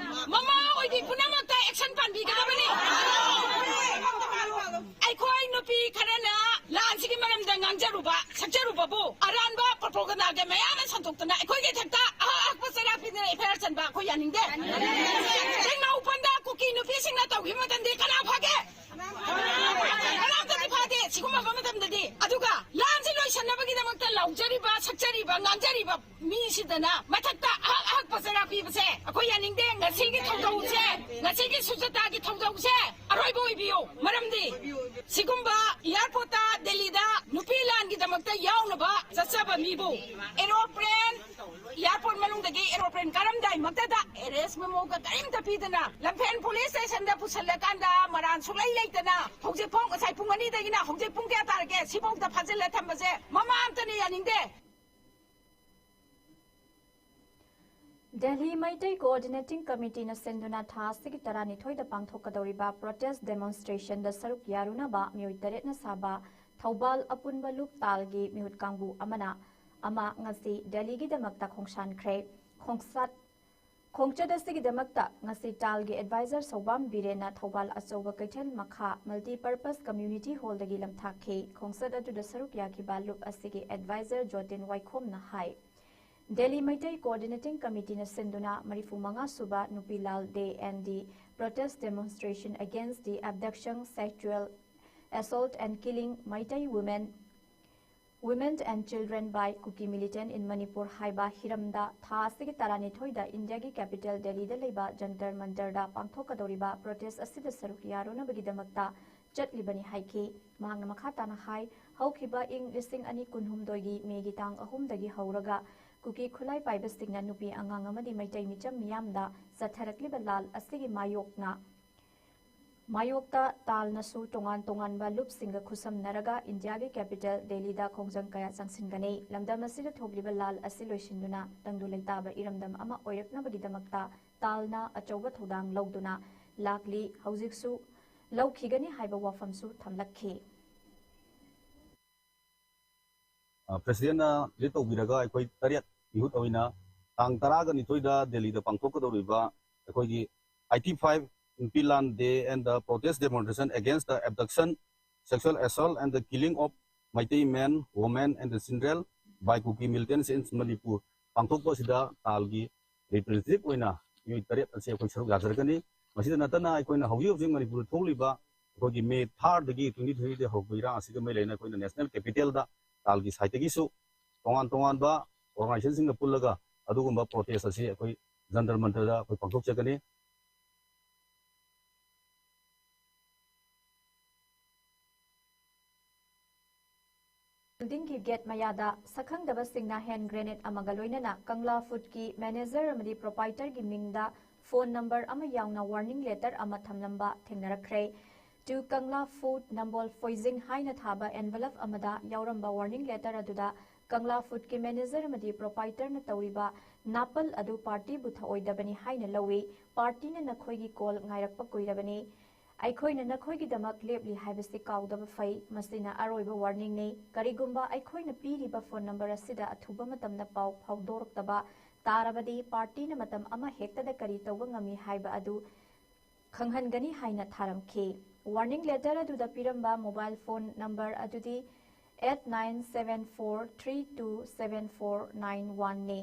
ꯃꯃꯥ ꯑꯣꯏꯕꯤ ꯄꯨꯝꯅꯃꯛꯇ ꯑꯦꯛꯁꯟ ꯄꯥꯟꯕꯤꯒꯗꯕꯅꯤ꯫ ꯑꯩꯈꯣꯏ ꯅꯨꯄꯤ ꯈꯔꯅ ꯂꯥꯟꯁꯤꯒꯤ ꯃꯔꯝꯗ ꯉꯥꯡꯖꯔꯨꯕ, ꯁꯛꯆꯔꯨꯕꯕꯨ ꯑꯔꯥꯟꯕ ꯄ꯭ꯔꯣꯄꯣꯒꯟꯗꯥꯒꯤ ꯃꯌꯥꯝ ꯑꯃ ꯁꯟꯗꯣꯛꯇꯅ ꯑꯩꯈꯣꯏꯒꯤ ꯏꯊꯛꯇ ꯑꯍꯛ ꯑꯍꯛꯄ ꯆꯩꯔꯥꯛ ꯄꯤꯗꯅ ꯑꯦꯐ ꯑꯥꯏ ꯑꯥꯔ ꯆꯟꯕ ꯑꯩꯈꯣꯏ ꯌꯥꯅꯤꯡꯗꯦ꯫ ꯇꯦꯡꯅꯧꯄꯜꯗ ꯀꯨꯀꯤ ꯅꯨꯄꯤꯁꯤꯡꯅ ꯇꯧꯈꯤꯕ ꯃꯇꯝꯗꯤ ꯀꯅꯥ ꯐꯒꯦ? ꯀꯅꯥꯝꯇꯗꯤ ꯐꯥꯗꯦ ꯁꯤꯒꯨꯝꯕ ꯃꯇꯝꯗꯗꯤ꯫ ꯑꯗꯨꯒ ꯂꯥꯟꯁꯤ ꯂꯣꯏꯁꯤꯟꯅꯕꯒꯤꯗꯃꯛꯇ ꯂꯧ ꯆꯠꯆꯔꯤꯕ, ꯁꯛꯆꯔꯤꯕ, ꯉꯥꯡꯖꯔꯤꯕ ꯃꯤꯁꯤꯗꯅ ꯃꯊꯛꯇ ꯑꯍꯛ ꯑꯍꯛꯄ ꯆꯩꯔꯥꯛ ꯄꯤꯕꯁꯦ ꯑꯩꯈꯣꯏ ꯌꯥꯅꯤꯡꯗꯦ꯫ ꯉꯁꯤꯒꯤ ꯊꯧꯗꯧꯁꯦ, ꯉꯁꯤꯒꯤ ꯁꯨꯖꯇꯥꯒꯤ ꯊꯧꯗꯧꯁꯦ ꯑꯔꯣꯏꯕ ꯑꯣꯏꯕꯤꯌꯨ꯫ ꯃꯔꯝꯗꯤ ꯁꯤꯒꯨꯝꯕ airport ꯇ ꯗꯦꯜꯂꯤꯗ ꯅꯨꯄꯤ ꯂꯥꯟꯒꯤꯗꯃꯛꯇ ꯌꯥꯎꯅꯕ ꯆꯠꯆꯕ ꯃꯤꯕꯨ aeroplane, airport ꯃꯅꯨꯡꯗꯒꯤ aeroplane ꯀꯥꯔꯝꯗꯥꯏꯃꯛꯇꯗ arrest memo ꯒ ꯀꯔꯤꯝꯇ ꯄꯤꯗꯅ ꯂꯝꯐꯦꯜ police station ꯗ ꯄꯨꯁꯤꯜꯂꯀꯥꯟꯗ ꯃꯔꯥꯟ ꯁꯨꯛꯂꯩ ꯂꯩꯇꯅ ꯍꯧꯖꯤꯛ ꯐꯥꯎ, ꯉꯁꯥꯏ ꯄꯨꯡ ꯑꯅꯤꯗꯒꯤꯅ ꯍꯧꯖꯤꯛ ꯄꯨꯡ ꯀꯌꯥ ꯇꯥꯔꯒꯦ? ꯁꯤꯐꯥꯎꯗ ꯐꯥꯖꯤꯜꯂ ꯊꯝꯕꯁꯦ ꯃꯃꯥ ꯑꯝꯇꯅ ꯌꯥꯅꯤꯡꯗꯦ꯫ ꯗꯦꯜꯂꯤ ꯃꯩꯇꯩ Coordinating Committee ꯅ ꯁꯤꯟꯗꯨꯅ ꯊꯥ ꯑꯁꯤꯒꯤ ꯇꯔꯥꯅꯤꯊꯣꯏꯗ ꯄꯥꯡꯊꯣꯛꯀꯗꯧꯔꯤꯕ protest demonstration ꯗ ꯁꯔꯨꯛ ꯌꯥꯔꯨꯅꯕ ꯃꯤꯑꯣꯏ ꯇꯔꯦꯠꯅ ꯁꯥꯕ ꯊꯧꯕꯥꯜ ꯑꯄꯨꯟꯕ ꯂꯨꯞ ꯇꯥꯜꯒꯤ ꯃꯤꯍꯨꯠ ꯀꯥꯡꯕꯨ ꯑꯃꯅ ꯑꯃ ꯉꯁꯤ ꯗꯦꯜꯂꯤꯒꯤꯗꯃꯛꯇ ꯈꯣꯡꯁꯥꯟꯈ꯭ꯔꯦ꯫ ꯈꯣꯡꯁꯥꯠ-, ꯈꯣꯡꯆꯠ ꯑꯁꯤꯒꯤꯗꯃꯛꯇ ꯉꯁꯤ ꯇꯥꯜꯒꯤ advisor ꯁꯧꯕꯥꯝ ꯕꯤꯔꯦꯟꯅ ꯊꯧꯕꯥꯜ ꯑꯆꯧꯕ ꯀꯩꯊꯦꯜ ꯃꯈꯥ Multipurpose Community Hall ꯗꯒꯤ ꯂꯝꯊꯥꯛꯈꯤ꯫ ꯈꯣꯡꯆꯠ ꯑꯗꯨꯗ ꯁꯔꯨꯛ ꯌꯥꯈꯤꯕ ꯂꯨꯞ ꯑꯁꯤꯒꯤ advisor ꯖꯣꯇꯤꯟ ꯋꯥꯏꯈꯣꯝꯅ ꯍꯥꯏ, ꯗꯦꯜꯂꯤ ꯃꯩꯇꯩ Coordinating Committee ꯅ ꯁꯤꯟꯗꯨꯅ ꯃꯔꯤꯐꯨ ꯃꯉꯥ ꯁꯨꯕ ꯅꯨꯄꯤ ꯂꯥꯜ Day and the protest demonstration against the abduction, sexual assault and killing Meitei women, women and children by Kuki militant in Manipur ꯍꯥꯏꯕ ꯍꯤꯔꯝꯗ ꯊꯥ ꯑꯁꯤꯒꯤ ꯇꯔꯥꯅꯤꯊꯣꯏꯗ ꯏꯟꯗꯤꯌꯥꯒꯤ capital ꯗꯦꯜꯂꯤꯗ ꯂꯩꯕ ꯖꯟꯇꯔ ꯃꯟꯇꯔꯗ ꯄꯥꯡꯊꯣꯛꯀꯗꯧꯔꯤꯕ protest ꯑꯁꯤꯗ ꯁꯔꯨꯛ ꯌꯥꯔꯨꯅꯕꯒꯤꯗꯃꯛꯇ ꯆꯠꯂꯤꯕꯅꯤ ꯍꯥꯏꯈꯤ꯫ ꯃꯍꯥꯛꯅ ꯃꯈꯥ ꯇꯥꯅ ꯍꯥꯏ, ꯍꯧꯈꯤꯕ ꯏꯪ ꯂꯤꯁꯤꯡ ꯑꯅꯤ ꯀꯨꯟꯍꯨꯝꯗꯣꯏꯒꯤ ꯃꯦꯒꯤ ꯇꯥꯡ ꯑꯍꯨꯝꯗꯒꯤ ꯍꯧꯔꯒ ꯀꯨꯀꯤ ꯈꯨꯠꯂꯥꯏ ꯄꯥꯏꯕꯁꯤꯡꯅ ꯅꯨꯄꯤ ꯑꯉꯥꯡ ꯑꯃꯗꯤ ꯃꯩꯇꯩ ꯃꯤꯆꯝ ꯃꯤꯌꯥꯝꯗ ꯆꯠꯊꯔꯛꯂꯤꯕ ꯂꯥꯜ ꯑꯁꯤꯒꯤ ꯃꯥꯌꯣꯛꯅ, ꯃꯥꯌꯣꯛꯇ ꯇꯥꯜꯅꯁꯨ ꯇꯣꯉꯥꯟ ꯇꯣꯉꯥꯟꯕ ꯂꯨꯞꯁꯤꯡꯒ ꯈꯨꯠꯁꯝꯅꯔꯒ ꯏꯟꯗꯤꯌꯥꯒꯤ capital ꯗꯦꯜꯂꯤꯗ ꯈꯣꯡꯖꯪ ꯀꯌꯥ ꯆꯪꯁꯤꯟꯒꯅꯤ꯫ ꯂꯝꯗꯝ ꯑꯁꯤꯗ ꯊꯣꯛꯂꯤꯕ ꯂꯥꯜ ꯑꯁꯤ ꯂꯣꯏꯁꯤꯟꯗꯨꯅ ꯇꯪꯗꯨ ꯂꯩꯇꯥꯕ ꯏꯔꯝꯗꯝ ꯑꯃ ꯑꯣꯏꯔꯛꯅꯕꯒꯤꯗꯃꯛꯇ ꯇꯥꯜꯅ ꯑꯆꯧꯕ ꯊꯧꯗꯥꯡ ꯂꯧꯗꯨꯅ ꯂꯥꯛꯂꯤ, ꯍꯧꯖꯤꯛꯁꯨ ꯂꯧꯈꯤꯒꯅꯤ ꯍꯥꯏꯕ ꯋꯥꯐꯝꯁꯨ ꯊꯝꯂꯛꯈꯤ꯫ ꯑ, President ꯅ lead ꯇꯧꯕꯤꯔꯒ ꯑꯩꯈꯣꯏ ꯇꯔꯦꯠ ꯃꯤꯍꯨꯠ ꯑꯣꯏꯅ ꯇꯥꯡ ꯇꯔꯥꯒ ꯅꯤꯊꯣꯏꯗ ꯗꯦꯜꯂꯤꯗ ꯄꯥꯡꯊꯣꯛꯀꯗꯧꯔꯤꯕ ꯑꯩꯈꯣꯏꯒꯤ eighty five ꯅꯨꯄꯤ ꯂꯥꯟ Day and the protest demonstration against the abduction, sexual assault and the killing of Meitei men, women and the children by Kuki militants in Manipur ꯄꯥꯡꯊꯣꯛꯄ ꯑꯁꯤꯗ ꯇꯥꯜꯒꯤ representative ꯑꯣꯏꯅ ꯃꯤꯑꯣꯏ ꯇꯔꯦꯠ ꯑꯁꯤ ꯑꯩꯈꯣꯏ ꯁꯔꯨꯛ ꯌꯥꯖꯔꯛꯀꯅꯤ꯫ ꯃꯁꯤꯗ ꯅꯠꯇꯅ ꯑꯩꯈꯣꯏꯅ ꯍꯧꯖꯤꯛ ꯍꯧꯖꯤꯛ ꯃꯅꯤꯄꯨꯔꯗ ꯊꯣꯛꯂꯤꯕ ꯑꯩꯈꯣꯏꯒꯤ May third ꯗꯒꯤ twenty three ꯗ ꯍꯧꯔꯛꯄ ꯏꯔꯥꯡ ꯑꯁꯤꯒ ꯃꯔꯤ ꯂꯩꯅꯅ ꯑꯩꯈꯣꯏꯅ national capital ꯗ ꯇꯥꯜꯒꯤ side ꯇꯒꯤꯁꯨ ꯇꯣꯉꯥꯟ ꯇꯣꯉꯥꯟꯕ ꯑꯣꯔꯒꯅꯥꯏꯖꯦꯁꯟꯁꯤꯡꯒ ꯄꯨꯜꯂꯒ ꯑꯗꯨꯒꯨꯝꯕ ꯄ꯭ꯔꯣꯇꯦꯁ ꯑꯁꯤ ꯑꯩꯈꯣꯏ ꯖꯟꯇꯔ ꯃꯟꯇꯔꯗ ꯑꯩꯈꯣꯏ ꯄꯥꯡꯊꯣꯛꯆꯒꯅꯤ꯫ ꯕꯤꯜꯗꯤꯡꯒꯤ ꯒꯦꯠ ꯃꯌꯥꯗ ꯁꯛꯈꯪꯗꯕꯁꯤꯡꯅ ꯍꯦꯟ ꯒ꯭ꯔꯦꯅꯦꯗ ꯑꯃꯒ ꯂꯣꯏꯅꯅ ꯀꯪꯂꯥ ꯐꯨꯗꯀꯤ ꯃꯦꯅꯦꯖꯔ ꯑꯃꯗꯤ ꯄ꯭ꯔꯣꯄꯥꯏꯇꯔꯒꯤ ꯃꯤꯡꯗ ꯐꯣꯟ ꯅꯝꯕꯔ ꯑꯃ ꯌꯥꯎꯅ ꯋꯥꯔꯅꯤꯡ ꯂꯦꯇꯔ ꯑꯃ ꯊꯝꯂꯝꯕ ꯊꯦꯡꯅꯔꯛꯈ꯭ꯔꯦ꯫ To Kangla Food, ꯅꯝꯕꯣꯜ ꯐꯣꯏꯖꯤꯡ ꯍꯥꯏꯅ ꯊꯥꯕ ꯑꯦꯟꯚꯂꯞ ꯑꯃꯗ ꯌꯥꯎꯔꯝꯕ ꯋꯥꯔꯅꯤꯡ ꯂꯦꯇꯔ ꯑꯗꯨꯗ ꯀꯪꯂꯥ ꯐꯨꯗꯀꯤ ꯃꯦꯅꯦꯖꯔ ꯑꯃꯗꯤ ꯄ꯭ꯔꯣꯄꯥꯏꯇꯔꯅ ꯇꯧꯔꯤꯕ ꯅꯥꯄꯜ ꯑꯗꯨ ꯄꯥꯔꯇꯤꯕꯨ ꯊꯑꯣꯏꯗꯕꯅꯤ ꯍꯥꯏꯅ ꯂꯧꯏ꯫ ꯄꯥꯔꯇꯤꯅ ꯅꯈꯣꯏꯒꯤ ꯀꯣꯜ ꯉꯥꯏꯔꯛꯄ ꯀꯨꯏꯔꯕꯅꯤ꯫ ꯑꯩꯈꯣꯏꯅ ꯅꯈꯣꯏꯒꯤꯗꯃꯛ ꯂꯦꯞꯂꯤ ꯍꯥꯏꯕꯁꯤ ꯀꯥꯎꯗꯕ ꯐꯩ꯫ ꯃꯁꯤꯅ ꯑꯔꯣꯏꯕ ꯋꯥꯔꯅꯤꯡꯅꯤ꯫ ꯀꯔꯤꯒꯨꯝꯕ ꯑꯩꯈꯣꯏꯅ ꯄꯤꯔꯤꯕ ꯐꯣꯟ ꯅꯝꯕꯔ ꯑꯁꯤꯗ ꯑꯊꯨꯕ ꯃꯇꯝꯗ ꯄꯥꯎ ꯐꯥꯎꯗꯣꯔꯛꯇꯕ ꯇꯥꯔꯕꯗꯤ, ꯄꯥꯔꯇꯤꯅ ꯃꯇꯝ ꯑꯃ ꯍꯦꯛꯇꯗ ꯀꯔꯤ ꯇꯧꯕ ꯉꯝꯃꯤ ꯍꯥꯏꯕ ꯑꯗꯨ ꯈꯪꯍꯟꯒꯅꯤ ꯍꯥꯏꯅ ꯊꯥꯔꯝꯈꯤ꯫ ꯋꯥꯔꯅꯤꯡ ꯂꯦꯇꯔ ꯑꯗꯨꯗ ꯄꯤꯔꯝꯕ ꯃꯣꯕꯥꯏꯜ ꯐꯣꯟ ꯅꯝꯕꯔ ꯑꯗꯨꯗꯤ eight nine seven four three two seven four nine one ꯅꯤ꯫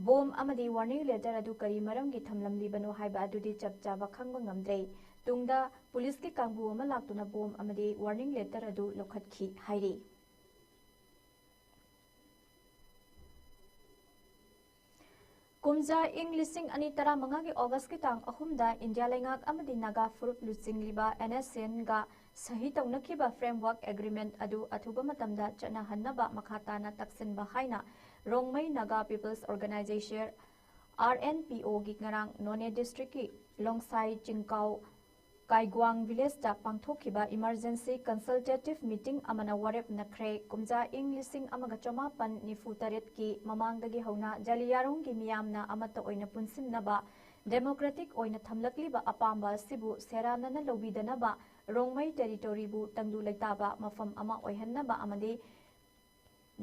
ꯕꯣꯝ ꯑꯃꯗꯤ ꯋꯥꯔꯅꯤꯡ ꯂꯦꯇꯔ ꯑꯗꯨ ꯀꯔꯤ ꯃꯔꯝꯒꯤ ꯊꯝꯂꯝꯂꯤꯕꯅꯣ ꯍꯥꯏꯕ ꯑꯗꯨꯗꯤ ꯆꯞ ꯆꯥꯕ ꯈꯪꯕ ꯉꯝꯗ꯭ꯔꯦ꯫ ꯇꯨꯡꯗ ꯄꯨꯂꯤꯁꯀꯤ ꯀꯥꯡꯕꯨ ꯑꯃ ꯂꯥꯛꯇꯨꯅ ꯕꯣꯝ ꯑꯃꯗꯤ ꯋꯥꯔꯅꯤꯡ ꯂꯦꯇꯔ ꯑꯗꯨ ꯂꯧꯈꯠꯈꯤ ꯍꯥꯏꯔꯤ꯫ ꯀꯨꯝꯖꯥ ꯏꯪ ꯂꯤꯁꯤꯡ ꯑꯅꯤ ꯇꯔꯥꯃꯉꯥꯒꯤ ꯑꯣꯒꯁꯀꯤ ꯇꯥꯡ ꯑꯍꯨꯝꯗ ꯏꯟꯗꯤꯌꯥ ꯂꯩꯉꯥꯛ ꯑꯃꯗꯤ ꯅꯥꯒꯥ ꯐꯨꯔꯨꯞ ꯂꯨꯆꯤꯡꯂꯤꯕ NSCNꯒ ꯁꯍꯤ ꯇꯧꯅꯈꯤꯕ framework agreement ꯑꯗꯨ ꯑꯊꯨꯕ ꯃꯇꯝꯗ ꯆꯠꯅꯍꯟꯅꯕ ꯃꯈꯥ ꯇꯥꯅ ꯇꯛꯁꯤꯟꯕ ꯍꯥꯏꯅ ꯔꯣꯡꯃꯩ ꯅꯥꯒꯥ ꯄꯤꯄꯜꯁ ꯑꯣꯔꯒꯅꯥꯏꯖꯦꯁꯟ, RNPOꯒꯤ ꯉꯔꯥꯡ ꯅꯣꯅꯦ ꯗꯤꯁꯇ꯭ꯔꯤꯛꯀꯤ ꯂꯣꯡꯁꯥꯏ ꯆꯤꯡꯀꯥꯎ ꯀꯥꯏꯒ꯭ꯋꯥꯡ ꯚꯤꯂꯦꯖꯇ ꯄꯥꯡꯊꯣꯛꯈꯤꯕ emergency consultative meeting ꯑꯃꯅ ꯋꯥꯔꯦꯞꯅꯈ꯭ꯔꯦ꯫ ꯀꯨꯝꯖꯥ ꯏꯪ ꯂꯤꯁꯤꯡ ꯑꯃꯒ ꯆꯃꯥꯄꯟ ꯅꯤꯐꯨ ꯇꯔꯦꯠꯀꯤ ꯃꯃꯥꯡꯗꯒꯤ ꯍꯧꯅ ꯖꯂꯤꯌꯥꯔꯣꯡꯒꯤ ꯃꯤꯌꯥꯝꯅ ꯑꯃꯠꯇ ꯑꯣꯏꯅ ꯄꯨꯟꯁꯤꯟꯅꯕ democratic ꯑꯣꯏꯅ ꯊꯝꯂꯛꯂꯤꯕ ꯑꯄꯥꯝꯕ ꯑꯁꯤꯕꯨ ꯁꯦꯔꯥꯟꯅꯅ ꯂꯧꯕꯤꯗꯅꯕ ꯔꯣꯡꯃꯩ territoryꯕꯨ ꯇꯪꯗꯨ ꯂꯩꯇꯥꯕ ꯃꯐꯝ ꯑꯃ ꯑꯣꯏꯍꯟꯅꯕ ꯑꯃꯗꯤ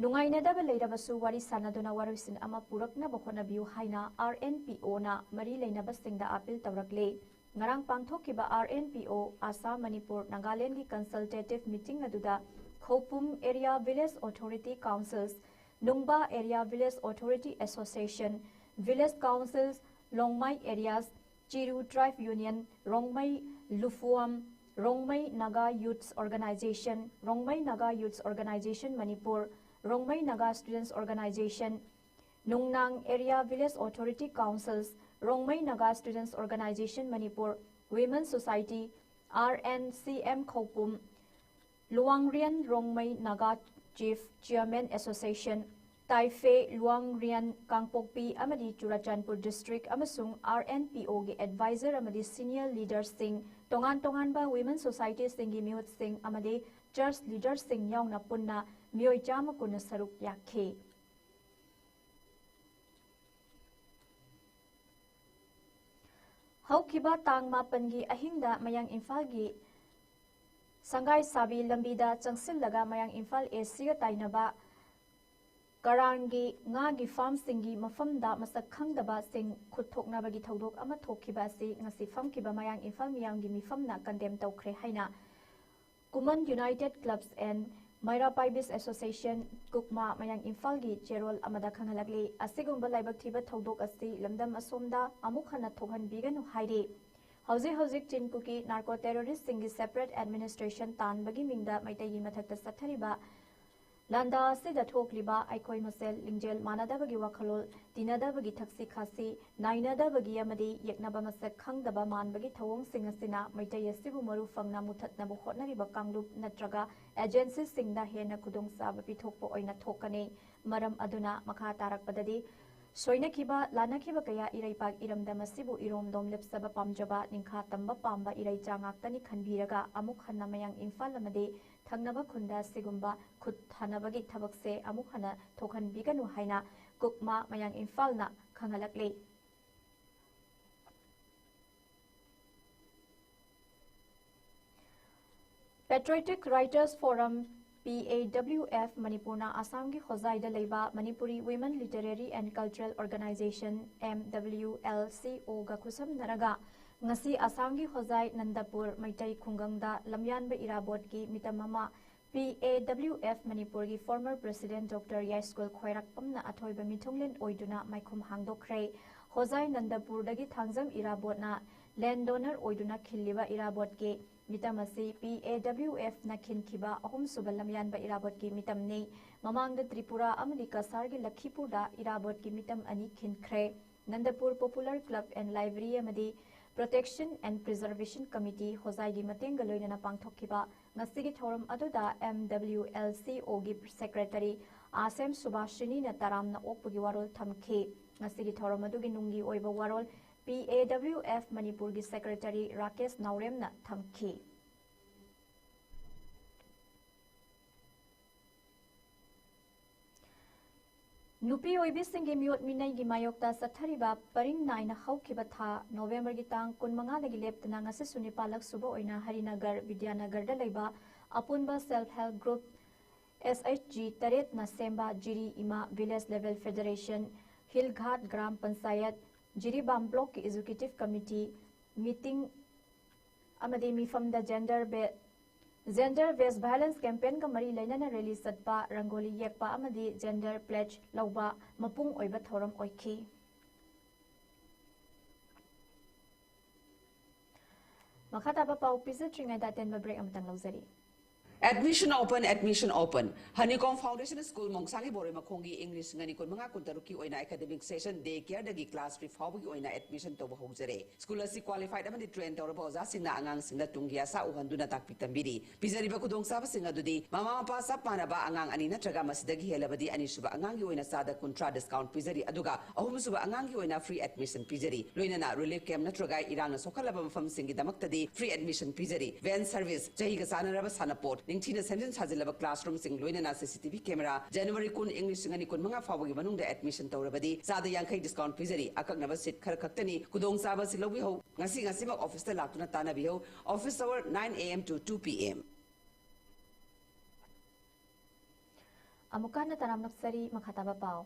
ꯅꯨꯡꯉꯥꯏꯅꯗꯕ ꯂꯩꯔꯕꯁꯨ ꯋꯥꯔꯤ ꯁꯥꯟꯅꯗꯨꯅ ꯋꯥꯔꯣꯏꯁꯤꯟ ꯑꯃ ꯄꯨꯔꯛꯅꯕ ꯍꯣꯠꯅꯕꯤꯌꯨ ꯍꯥꯏꯅ RNPOꯅ ꯃꯔꯤ ꯂꯩꯅꯕꯁꯤꯡꯗ appeal ꯇꯧꯔꯛꯂꯤ꯫ ꯉꯔꯥꯡ ꯄꯥꯡꯊꯣꯛꯈꯤꯕ RNPO, ꯑꯁꯥꯝ, ꯃꯅꯤꯄꯨꯔ, ꯅꯥꯒꯥꯂꯦꯟꯗꯒꯤ consultative meeting ꯑꯗꯨꯗ ꯈꯧꯄꯨꯝ Area Village Authority Councils, ꯅꯨꯡꯕꯥ Area Village Authority Association, Village Councils, ꯂꯣꯡꯃꯥꯏ Areas, ꯆꯤꯔꯨ Tribe Union, Rongmei ꯂꯨꯐꯨꯋꯥꯝ, Rongmei Naga Youths Organization, Rongmei Naga Youths Organization Manipur, Rongmei Naga Students Organization, Nungnang Area Village Authority Councils, Rongmei Naga Students Organization Manipur, Women Society, R N C M Khoupum, Luangrian Rongmei Naga Chief Chairman Association, Taife Luangrian Kangpokpi ꯑꯃꯗꯤ Churachandpur district ꯑꯃꯁꯨꯡ R N P O ꯒꯤ advisor ꯑꯃꯗꯤ senior leaderꯁꯤꯡ, ꯇꯣꯉꯥꯟ ꯇꯣꯉꯥꯟꯕ women societiesꯁꯤꯡꯒꯤ ꯃꯤꯍꯨꯠꯁꯤꯡ ꯑꯃꯗꯤ church leaderꯁꯤꯡ ꯌꯥꯎꯅ ꯄꯨꯟꯅ ꯃꯤꯑꯣꯏ ꯆꯥꯝꯃ ꯀꯨꯟꯅ ꯁꯔꯨꯛ ꯌꯥꯈꯤ꯫ ꯍꯧꯈꯤꯕ ꯇꯥꯡ ꯃꯥꯄꯟꯒꯤ ꯑꯍꯤꯡꯗ ꯃꯌꯥꯡ ꯏꯝꯐꯥꯜꯒꯤ ꯁꯪꯒꯥꯏ ꯁꯥꯕꯤ ꯂꯝꯕꯤꯗ ꯆꯪꯁꯤꯜꯂꯒ ꯃꯌꯥꯡ ꯏꯝꯐꯥꯜ A Cꯒ ꯇꯥꯏꯅꯕ ꯀꯔꯥꯡꯒꯤ ꯉꯥꯒꯤ farmꯁꯤꯡꯒꯤ ꯃꯐꯝꯗ ꯃꯁꯛ ꯈꯪꯗꯕꯁꯤꯡ ꯈꯨꯠ ꯊꯣꯛꯅꯕꯒꯤ ꯊꯧꯗꯣꯛ ꯑꯃ ꯊꯣꯛꯈꯤꯕ ꯑꯁꯤ ꯉꯁꯤ ꯐꯝꯈꯤꯕ ꯃꯌꯥꯡ ꯏꯝꯐꯥꯜ ꯃꯤꯌꯥꯝꯒꯤ ꯃꯤꯐꯝꯅ condemn ꯇꯧꯈ꯭ꯔꯦ ꯍꯥꯏꯅ Kuman United Clubs and Meira Paibis Association, ꯀꯨꯛꯃꯥ, ꯃꯌꯥꯡ ꯏꯝꯐꯥꯜꯒꯤ ꯆꯦꯔꯣꯜ ꯑꯃꯗ ꯈꯪꯍꯜꯂꯛꯂꯤ꯫ ꯑꯁꯤꯒꯨꯝꯕ ꯂꯥꯏꯕꯛ ꯊꯤꯕ ꯊꯧꯗꯣꯛ ꯑꯁꯤ ꯂꯝꯗꯝ ꯑꯁꯣꯝꯗ ꯑꯃꯨꯛ ꯍꯟꯅ ꯊꯣꯛꯍꯟꯕꯤꯒꯅꯨ ꯍꯥꯏꯔꯤ꯫ ꯍꯧꯖꯤꯛ ꯍꯧꯖꯤꯛ ꯆꯤꯟ ꯀꯨꯀꯤ narco terroristꯁꯤꯡꯒꯤ separate administration ꯇꯥꯟꯕꯒꯤ ꯃꯤꯡꯗ ꯃꯩꯇꯩꯒꯤ ꯃꯊꯛꯇ ꯆꯠꯊꯔꯤꯕ ꯂꯥꯟꯗꯥ ꯑꯁꯤꯗ ꯊꯣꯛꯂꯤꯕ ꯑꯩꯈꯣꯏ ꯃꯁꯦꯜ ꯂꯤꯡꯖꯦꯜ ꯃꯥꯟꯅꯗꯕꯒꯤ ꯋꯥꯈꯜꯂꯣꯟ, ꯇꯤꯟꯅꯗꯕꯒꯤ ꯊꯛꯁꯤ ꯈꯥꯁꯤ, ꯅꯥꯏꯅꯗꯕꯒꯤ ꯑꯃꯗꯤ ꯌꯦꯛꯅꯕ ꯃꯁꯛ ꯈꯪꯗꯕ ꯃꯥꯟꯕꯒꯤ ꯊꯧꯑꯣꯡꯁꯤꯡ ꯑꯁꯤꯅ ꯃꯩꯇꯩ ꯑꯁꯤꯕꯨ ꯃꯔꯨ ꯐꯪꯅ ꯃꯨꯊꯠꯅꯕ ꯍꯣꯠꯅꯔꯤꯕ ꯀꯥꯡꯂꯨꯞ ꯅꯠꯇ꯭ꯔꯒ agencyꯁꯤꯡꯗ ꯍꯦꯟꯅ ꯈꯨꯗꯣꯡꯆꯥꯕ ꯄꯤꯊꯣꯛꯄ ꯑꯣꯏꯅ ꯊꯣꯛꯀꯅꯤ꯫ ꯃꯔꯝ ꯑꯗꯨꯅ ꯃꯈꯥ ꯇꯥꯔꯛꯄꯗꯗꯤ ꯁꯣꯏꯅꯈꯤꯕ, ꯂꯥꯟꯅꯈꯤꯕ ꯀꯌꯥ ꯏꯔꯩꯄꯥꯛ ꯏꯔꯝꯗꯝ ꯑꯁꯤꯕꯨ ꯏꯔꯣꯝꯗꯣꯝ ꯂꯦꯞꯆꯕ ꯄꯥꯝꯖꯕ, ꯅꯤꯡꯈꯥ ꯇꯝꯕ ꯄꯥꯝꯕ ꯏꯔꯩꯆꯥ ꯉꯥꯛꯇꯅꯤ ꯈꯟꯕꯤꯔꯒ ꯑꯃꯨꯛ ꯍꯟꯅ ꯃꯌꯥꯡ ꯏꯝꯐꯥꯜ ꯑꯃꯗꯤ ꯊꯪꯅꯕ ꯈꯨꯟꯗ ꯑꯁꯤꯒꯨꯝꯕ ꯈꯨꯠ ꯊꯥꯅꯕꯒꯤ ꯊꯕꯛꯁꯦ ꯑꯃꯨꯛ ꯍꯟꯅ ꯊꯣꯛꯍꯟꯕꯤꯒꯅꯨ ꯍꯥꯏꯅ ꯀꯨꯛꯃꯥ ꯃꯌꯥꯡ ꯏꯝꯐꯥꯜꯅ ꯈꯪꯍꯜꯂꯛꯂꯤ꯫ Patriotic Writers Forum, P A W F, ꯃꯅꯤꯄꯨꯔꯅ ꯑꯁꯥꯝꯒꯤ ꯍꯣꯖꯥꯏꯗ ꯂꯩꯕ Manipuri Women Literary and Cultural Organization, M W L C O, ꯒ ꯈꯨꯠꯁꯝꯅꯔꯒ ꯉꯁꯤ ꯑꯁꯥꯝꯒꯤ ꯍꯣꯖꯥꯏ ꯅꯟꯗꯄꯨꯔ ꯃꯩꯇꯩ ꯈꯨꯡꯒꯪꯗ ꯂꯝꯌꯥꯟꯕ ꯏꯔꯥꯕꯣꯠꯀꯤ ꯃꯤꯇꯝ ꯑꯃ P A W F ꯃꯅꯤꯄꯨꯔꯒꯤ former president Doctor ꯌꯥꯏꯁꯀꯨꯜ ꯈ꯭ꯋꯥꯏꯔꯥꯛꯄꯝꯅ ꯑꯊꯣꯏꯕ ꯃꯤꯊꯨꯡꯂꯦꯟ ꯑꯣꯏꯗꯨꯅ ꯃꯥꯏꯈꯨꯝ ꯍꯥꯡꯗꯣꯛꯈ꯭ꯔꯦ꯫ ꯍꯣꯖꯥꯏ ꯅꯟꯗꯄꯨꯔꯗꯒꯤ ꯊꯥꯡꯖꯝ ꯏꯔꯥꯕꯣꯠꯅ ꯂꯦꯟ ꯗꯣꯅꯔ ꯑꯣꯏꯗꯨꯅ ꯈꯤꯜꯂꯤꯕ ꯏꯔꯥꯕꯣꯠꯀꯤ ꯃꯤꯇꯝ ꯑꯁꯤ ꯄꯤ ꯑꯦ ꯗꯕ꯭ꯂꯤꯎ ꯑꯦꯐꯅ ꯈꯤꯟꯈꯤꯕ ꯑꯍꯨꯝꯁꯨꯕ ꯂꯝꯌꯥꯟꯕ ꯏꯔꯥꯕꯣꯠꯀꯤ ꯃꯤꯇꯝꯅꯤ꯫ ꯃꯃꯥꯡꯗ ꯇ꯭ꯔꯤꯄꯨꯔꯥ ꯑꯃꯗꯤ ꯀꯁꯥꯔꯒꯤ ꯂꯈꯤꯄꯨꯔꯗ ꯏꯔꯥꯕꯣꯠꯀꯤ ꯃꯤꯇꯝ ꯑꯅꯤ ꯈꯤꯟꯈ꯭ꯔꯦ꯫ ꯅꯟꯗꯄꯨꯔ Popular Club and Library ꯑꯃꯗꯤ Protection and Preservation Committee, ꯍꯣꯖꯥꯏꯒꯤ ꯃꯇꯦꯡꯒ ꯂꯣꯏꯅꯅ ꯄꯥꯡꯊꯣꯛꯈꯤꯕ ꯉꯁꯤꯒꯤ ꯊꯧꯔꯝ ꯑꯗꯨꯗ M W L C Oꯒꯤ Secretary ꯑꯥꯁꯦꯝ ꯁꯨꯚꯥꯁꯤꯅꯤꯅ ꯇꯔꯥꯝꯅ ꯑꯣꯛꯄꯒꯤ ꯋꯥꯔꯣꯜ ꯊꯝꯈꯤ꯫ ꯉꯁꯤꯒꯤ ꯊꯧꯔꯝ ꯑꯗꯨꯒꯤ ꯅꯨꯡꯒꯤ ꯑꯣꯏꯕ ꯋꯥꯔꯣꯜ P A W F ꯃꯅꯤꯄꯨꯔꯒꯤ Secretary ꯔꯥꯀꯦꯁ ꯅꯥꯎꯔꯦꯝꯅ ꯊꯝꯈꯤ꯫ ꯅꯨꯄꯤ ꯑꯣꯏꯕꯤꯁꯤꯡꯒꯤ ꯃꯤꯑꯣꯠ ꯃꯤꯅꯩꯒꯤ ꯃꯥꯌꯣꯛꯇ ꯆꯠꯊꯔꯤꯕ ꯄꯔꯤꯡ ꯅꯥꯏꯅ ꯍꯧꯈꯤꯕ ꯊꯥ ꯅꯣꯚꯦꯝꯕꯔꯒꯤ ꯇꯥꯡ ꯀꯨꯟꯃꯉꯥꯗꯒꯤ ꯂꯦꯞꯇꯅ ꯉꯁꯤꯁꯨ ꯅꯤꯄꯥꯜꯂꯛ ꯁꯨꯕ ꯑꯣꯏꯅ ꯍꯔꯤꯅꯒꯔ ꯕꯤꯗ꯭ꯌꯥꯅꯒꯔꯗ ꯂꯩꯕ ꯑꯄꯨꯟꯕ Self Help Group, S H G, ꯇꯔꯦꯠꯅ ꯁꯦꯝꯕ ꯖꯤꯔꯤ ꯏꯃꯥ Village Level Federation, ꯍꯤꯜ ꯘꯥꯠ ꯒ꯭ꯔꯥꯝ ꯄꯟꯆꯥꯌꯠ, ꯖꯤꯔꯤꯕꯥꯝ Blockꯀꯤ Executive Committee meeting ꯑꯃꯗꯤ ꯃꯤꯐꯝꯗ gender be-, gender based violence campaignꯒ ꯃꯔꯤ ꯂꯩꯅꯅ rally ꯆꯠꯄ, ꯔꯪꯒꯣꯂꯤ ꯌꯦꯛꯄ ꯑꯃꯗꯤ gender pledge ꯂꯧꯕ ꯃꯄꯨꯡ ꯑꯣꯏꯕ ꯊꯧꯔꯝ ꯑꯣꯏꯈꯤ꯫ ꯃꯈꯥ ꯇꯥꯕ ꯄꯥꯎ ꯄꯤꯖꯗ꯭ꯔꯤꯉꯩꯗ ꯑꯇꯦꯟꯕ break ꯑꯃꯇꯪ ꯂꯧꯖꯔꯤ꯫ Admission open, admission open. Honeycomb Foundation School, ꯃꯣꯡꯁꯥꯡꯒꯤ ꯕꯣꯔꯣꯏ ꯃꯈꯣꯡꯒꯤ ꯏꯪ ꯂꯤꯁꯤꯡ ꯑꯅꯤ ꯀꯨꯟꯃꯉꯥ ꯀꯨꯟꯇꯔꯨꯛꯀꯤ ꯑꯣꯏꯅ academic session day careꯗꯒꯤ class three ꯐꯥꯎꯕꯒꯤ ꯑꯣꯏꯅ admission ꯇꯧꯕ ꯍꯧꯖꯔꯦ꯫ School ꯑꯁꯤ qualified ꯑꯃꯗꯤ train ꯇꯧꯔꯕ ꯑꯣꯖꯥꯁꯤꯡꯅ ꯑꯉꯥꯡꯁꯤꯡꯗ ꯇꯨꯡꯒꯤ ꯑꯁꯥ ꯎꯍꯟꯗꯨꯅ ꯇꯥꯛꯄꯤ ꯇꯝꯕꯤꯔꯤ꯫ ꯄꯤꯖꯔꯤꯕ ꯈꯨꯗꯣꯡꯆꯥꯕꯁꯤꯡ ꯑꯗꯨꯗꯤ ꯃꯃꯥ ꯃꯄꯥ ꯆꯞ ꯃꯥꯟꯅꯕ ꯑꯉꯥꯡ ꯑꯅꯤ ꯅꯠꯇ꯭ꯔꯒ ꯃꯁꯤꯗꯒꯤ ꯍꯦꯜꯂꯕꯗꯤ ꯑꯅꯤꯁꯨꯕ ꯑꯉꯥꯡꯒꯤ ꯑꯣꯏꯅ ꯆꯥꯗ ꯀꯨꯟꯊ꯭ꯔꯥ discount ꯄꯤꯖꯔꯤ, ꯑꯗꯨꯒ ꯑꯍꯨꯝꯁꯨꯕ ꯑꯉꯥꯡꯒꯤ ꯑꯣꯏꯅ free admission ꯄꯤꯖꯔꯤ꯫ ꯂꯣꯏꯅꯅ relief camp ꯅꯠꯇ꯭ꯔꯒ ꯏꯔꯥꯡꯅ ꯁꯣꯛꯍꯜꯂꯕ ꯃꯐꯝꯁꯤꯡꯒꯤꯗꯃꯛꯇꯗꯤ free admission ꯄꯤꯖꯔꯤ꯫ Van service, ꯆꯍꯤꯒ ꯆꯥꯟꯅꯔꯕ ꯁꯥꯟꯅꯄꯣꯠ, ꯅꯤꯡꯊꯤꯅ ꯁꯦꯝꯖꯤꯟ ꯁꯥꯖꯤꯜꯂꯕ classroomꯁꯤꯡ, ꯂꯣꯏꯅꯅ C C T V camera꯫ January ꯀꯨꯟ, ꯏꯪ ꯂꯤꯁꯤꯡ ꯑꯅꯤ ꯀꯨꯟꯃꯉꯥ ꯐꯥꯎꯕꯒꯤ ꯃꯅꯨꯡꯗ admission ꯇꯧꯔꯕꯗꯤ ꯆꯥꯗ ꯌꯥꯡꯈꯩ discount ꯄꯤꯖꯔꯤ꯫ ꯑꯀꯛꯅꯕ seat ꯈꯔ ꯈꯛꯇꯅꯤ꯫ ꯈꯨꯗꯣꯡꯆꯥꯕ ꯑꯁꯤ ꯂꯧꯕꯤꯍꯧ꯫ ꯉꯁꯤ ꯉꯁꯤꯃꯛ officeꯇ ꯂꯥꯛꯇꯨꯅ ꯇꯥꯟꯅꯕꯤꯍꯧ꯫ Office hour nine A M to two P M꯫ ꯑꯃꯨꯛꯀ ꯍꯟꯅ ꯇꯔꯥꯝꯅ ꯑꯣꯛꯆꯔꯤ꯫ ꯃꯈꯥ ꯇꯥꯕ ꯄꯥꯎ꯫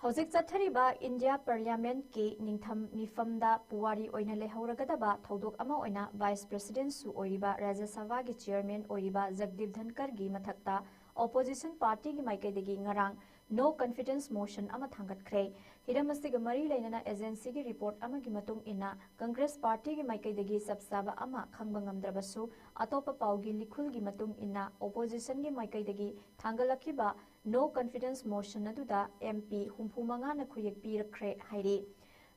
ꯍꯧꯖꯤꯛ ꯆꯠꯊꯔꯤꯕ India Parliamentꯀꯤ ꯅꯤꯡꯊꯝ ꯃꯤꯐꯝꯗ ꯄꯨꯋꯥꯔꯤ ꯑꯣꯏꯅ ꯂꯩꯍꯧꯔꯒꯗꯕ ꯊꯧꯗꯣꯛ ꯑꯃ ꯑꯣꯏꯅ Vice Presidentꯁꯨ ꯑꯣꯏꯔꯤꯕ Rajya Sabhaꯒꯤ Chairman ꯑꯣꯏꯔꯤꯕ ꯖꯒꯗꯤꯞ ꯙꯟꯀꯔꯒꯤ ꯃꯊꯛꯇ opposition partyꯒꯤ ꯃꯥꯏꯀꯩꯗꯒꯤ ꯉꯔꯥꯡ no confidence motion ꯑꯃ ꯊꯥꯡꯒꯠꯈ꯭ꯔꯦ꯫ ꯍꯤꯔꯝ ꯑꯁꯤꯒ ꯃꯔꯤ ꯂꯩꯅꯅ agencyꯒꯤ report ꯑꯃꯒꯤ ꯃꯇꯨꯡ ꯏꯟꯅ, Congress partyꯒꯤ ꯃꯥꯏꯀꯩꯗꯒꯤ ꯆꯞ ꯆꯥꯕ ꯑꯃ ꯈꯪꯕ ꯉꯝꯗ꯭ꯔꯕꯁꯨ, ꯑꯇꯣꯞꯄ ꯄꯥꯎꯒꯤ ꯂꯤꯈꯨꯜꯒꯤ ꯃꯇꯨꯡ ꯏꯟꯅ, oppositionꯒꯤ ꯃꯥꯏꯀꯩꯗꯒꯤ ꯊꯥꯡꯒꯠꯂꯛꯈꯤꯕ no confidence motion ꯑꯗꯨꯗ MP ꯍꯨꯝꯐꯨ ꯃꯉꯥꯅ ꯈꯨꯌꯦꯛ ꯄꯤꯔꯛꯈ꯭ꯔꯦ ꯍꯥꯏꯔꯤ꯫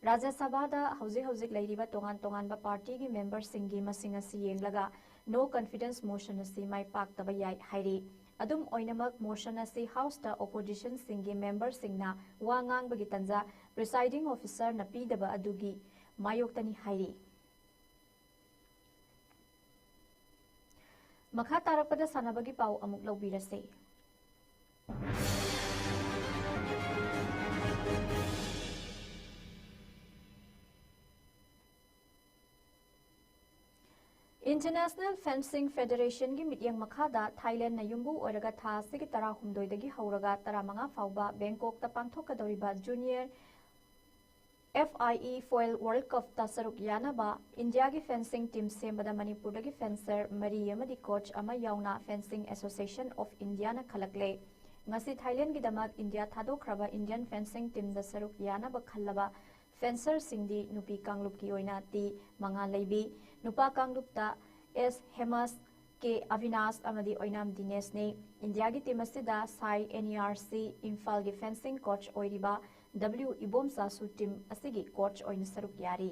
ꯔꯥꯖ꯭ꯌ ꯁꯚꯥꯗ ꯍꯧꯖꯤꯛ ꯍꯧꯖꯤꯛ ꯂꯩꯔꯤꯕ ꯇꯣꯉꯥꯟ ꯇꯣꯉꯥꯟꯕ partyꯒꯤ memberꯁꯤꯡꯒꯤ ꯃꯁꯤꯡ ꯑꯁꯤ ꯌꯦꯡꯂꯒ no confidence motion ꯑꯁꯤ ꯃꯥꯏ ꯄꯥꯛꯇꯕ ꯌꯥꯏ ꯍꯥꯏꯔꯤ꯫ ꯑꯗꯨꯝ ꯑꯣꯏꯅꯃꯛ, motion ꯑꯁꯤ Houseꯇ oppositionꯁꯤꯡꯒꯤ memberꯁꯤꯡꯅ ꯋꯥ ꯉꯥꯡꯕꯒꯤ ꯇꯟꯖꯥ presiding officerꯅ ꯄꯤꯗꯕ ꯑꯗꯨꯒꯤ ꯃꯥꯌꯣꯛꯇꯅꯤ ꯍꯥꯏꯔꯤ꯫ ꯃꯈꯥ ꯇꯥꯔꯛꯄꯗ ꯁꯥꯟꯅꯕꯒꯤ ꯄꯥꯎ ꯑꯃꯨꯛ ꯂꯧꯕꯤꯔꯁꯤ꯫ International Fencing Federationꯒꯤ ꯃꯤꯠꯌꯦꯡ ꯃꯈꯥꯗ ꯊꯥꯏꯂꯦꯟꯗꯅ ꯌꯨꯝꯕꯨ ꯑꯣꯏꯔꯒ ꯊꯥ ꯑꯁꯤꯒꯤ ꯇꯔꯥꯍꯨꯝꯗꯣꯏꯗꯒꯤ ꯍꯧꯔꯒ ꯇꯔꯥꯃꯉꯥ ꯐꯥꯎꯕ ꯕꯦꯡꯀꯣꯛꯇ ꯄꯥꯡꯊꯣꯛꯀꯗꯧꯔꯤꯕ Junior FIE Foil World Cupꯇ ꯁꯔꯨꯛ ꯌꯥꯅꯕ ꯏꯟꯗꯤꯌꯥꯒꯤ fencing team ꯁꯦꯝꯕꯗ ꯃꯅꯤꯄꯨꯔꯗꯒꯤ fencer ꯃꯔꯤ ꯑꯃꯗꯤ coach ꯑꯃ ꯌꯥꯎꯅ Fencing Association of Indiaꯅ ꯈꯜꯂꯛꯂꯦ꯫ ꯉꯁꯤ ꯊꯥꯏꯂꯦꯟꯗꯒꯤꯗꯃꯛ ꯏꯟꯗꯤꯌꯥ ꯊꯥꯗꯣꯛꯈ꯭ꯔꯕ Indian fencing teamꯗ ꯁꯔꯨꯛ ꯌꯥꯅꯕ ꯈꯜꯂꯕ fencerꯁꯤꯡꯗꯤ ꯅꯨꯄꯤ ꯀꯥꯡꯂꯨꯞꯀꯤ ꯑꯣꯏꯅ ꯇꯤ ꯃꯉꯥ ꯂꯩꯕꯤ, ꯅꯨꯄꯥ ꯀꯥꯡꯂꯨꯞꯇ ꯑꯦꯁ ꯍꯦꯃꯁ, ꯀꯦ ꯑꯚꯤꯅꯥꯁ ꯑꯃꯗꯤ ꯑꯣꯏꯅꯥꯝ ꯗꯤꯅꯦꯁꯅꯤ꯫ ꯏꯟꯗꯤꯌꯥꯒꯤ team ꯑꯁꯤꯗ ꯁꯥꯏ NERC ꯏꯝꯐꯥꯜꯒꯤ fencing coach ꯑꯣꯏꯔꯤꯕ W ꯏꯕꯣꯝꯆꯥꯁꯨ team ꯑꯁꯤꯒꯤ coach ꯑꯣꯏꯅ ꯁꯔꯨꯛ ꯌꯥꯔꯤ꯫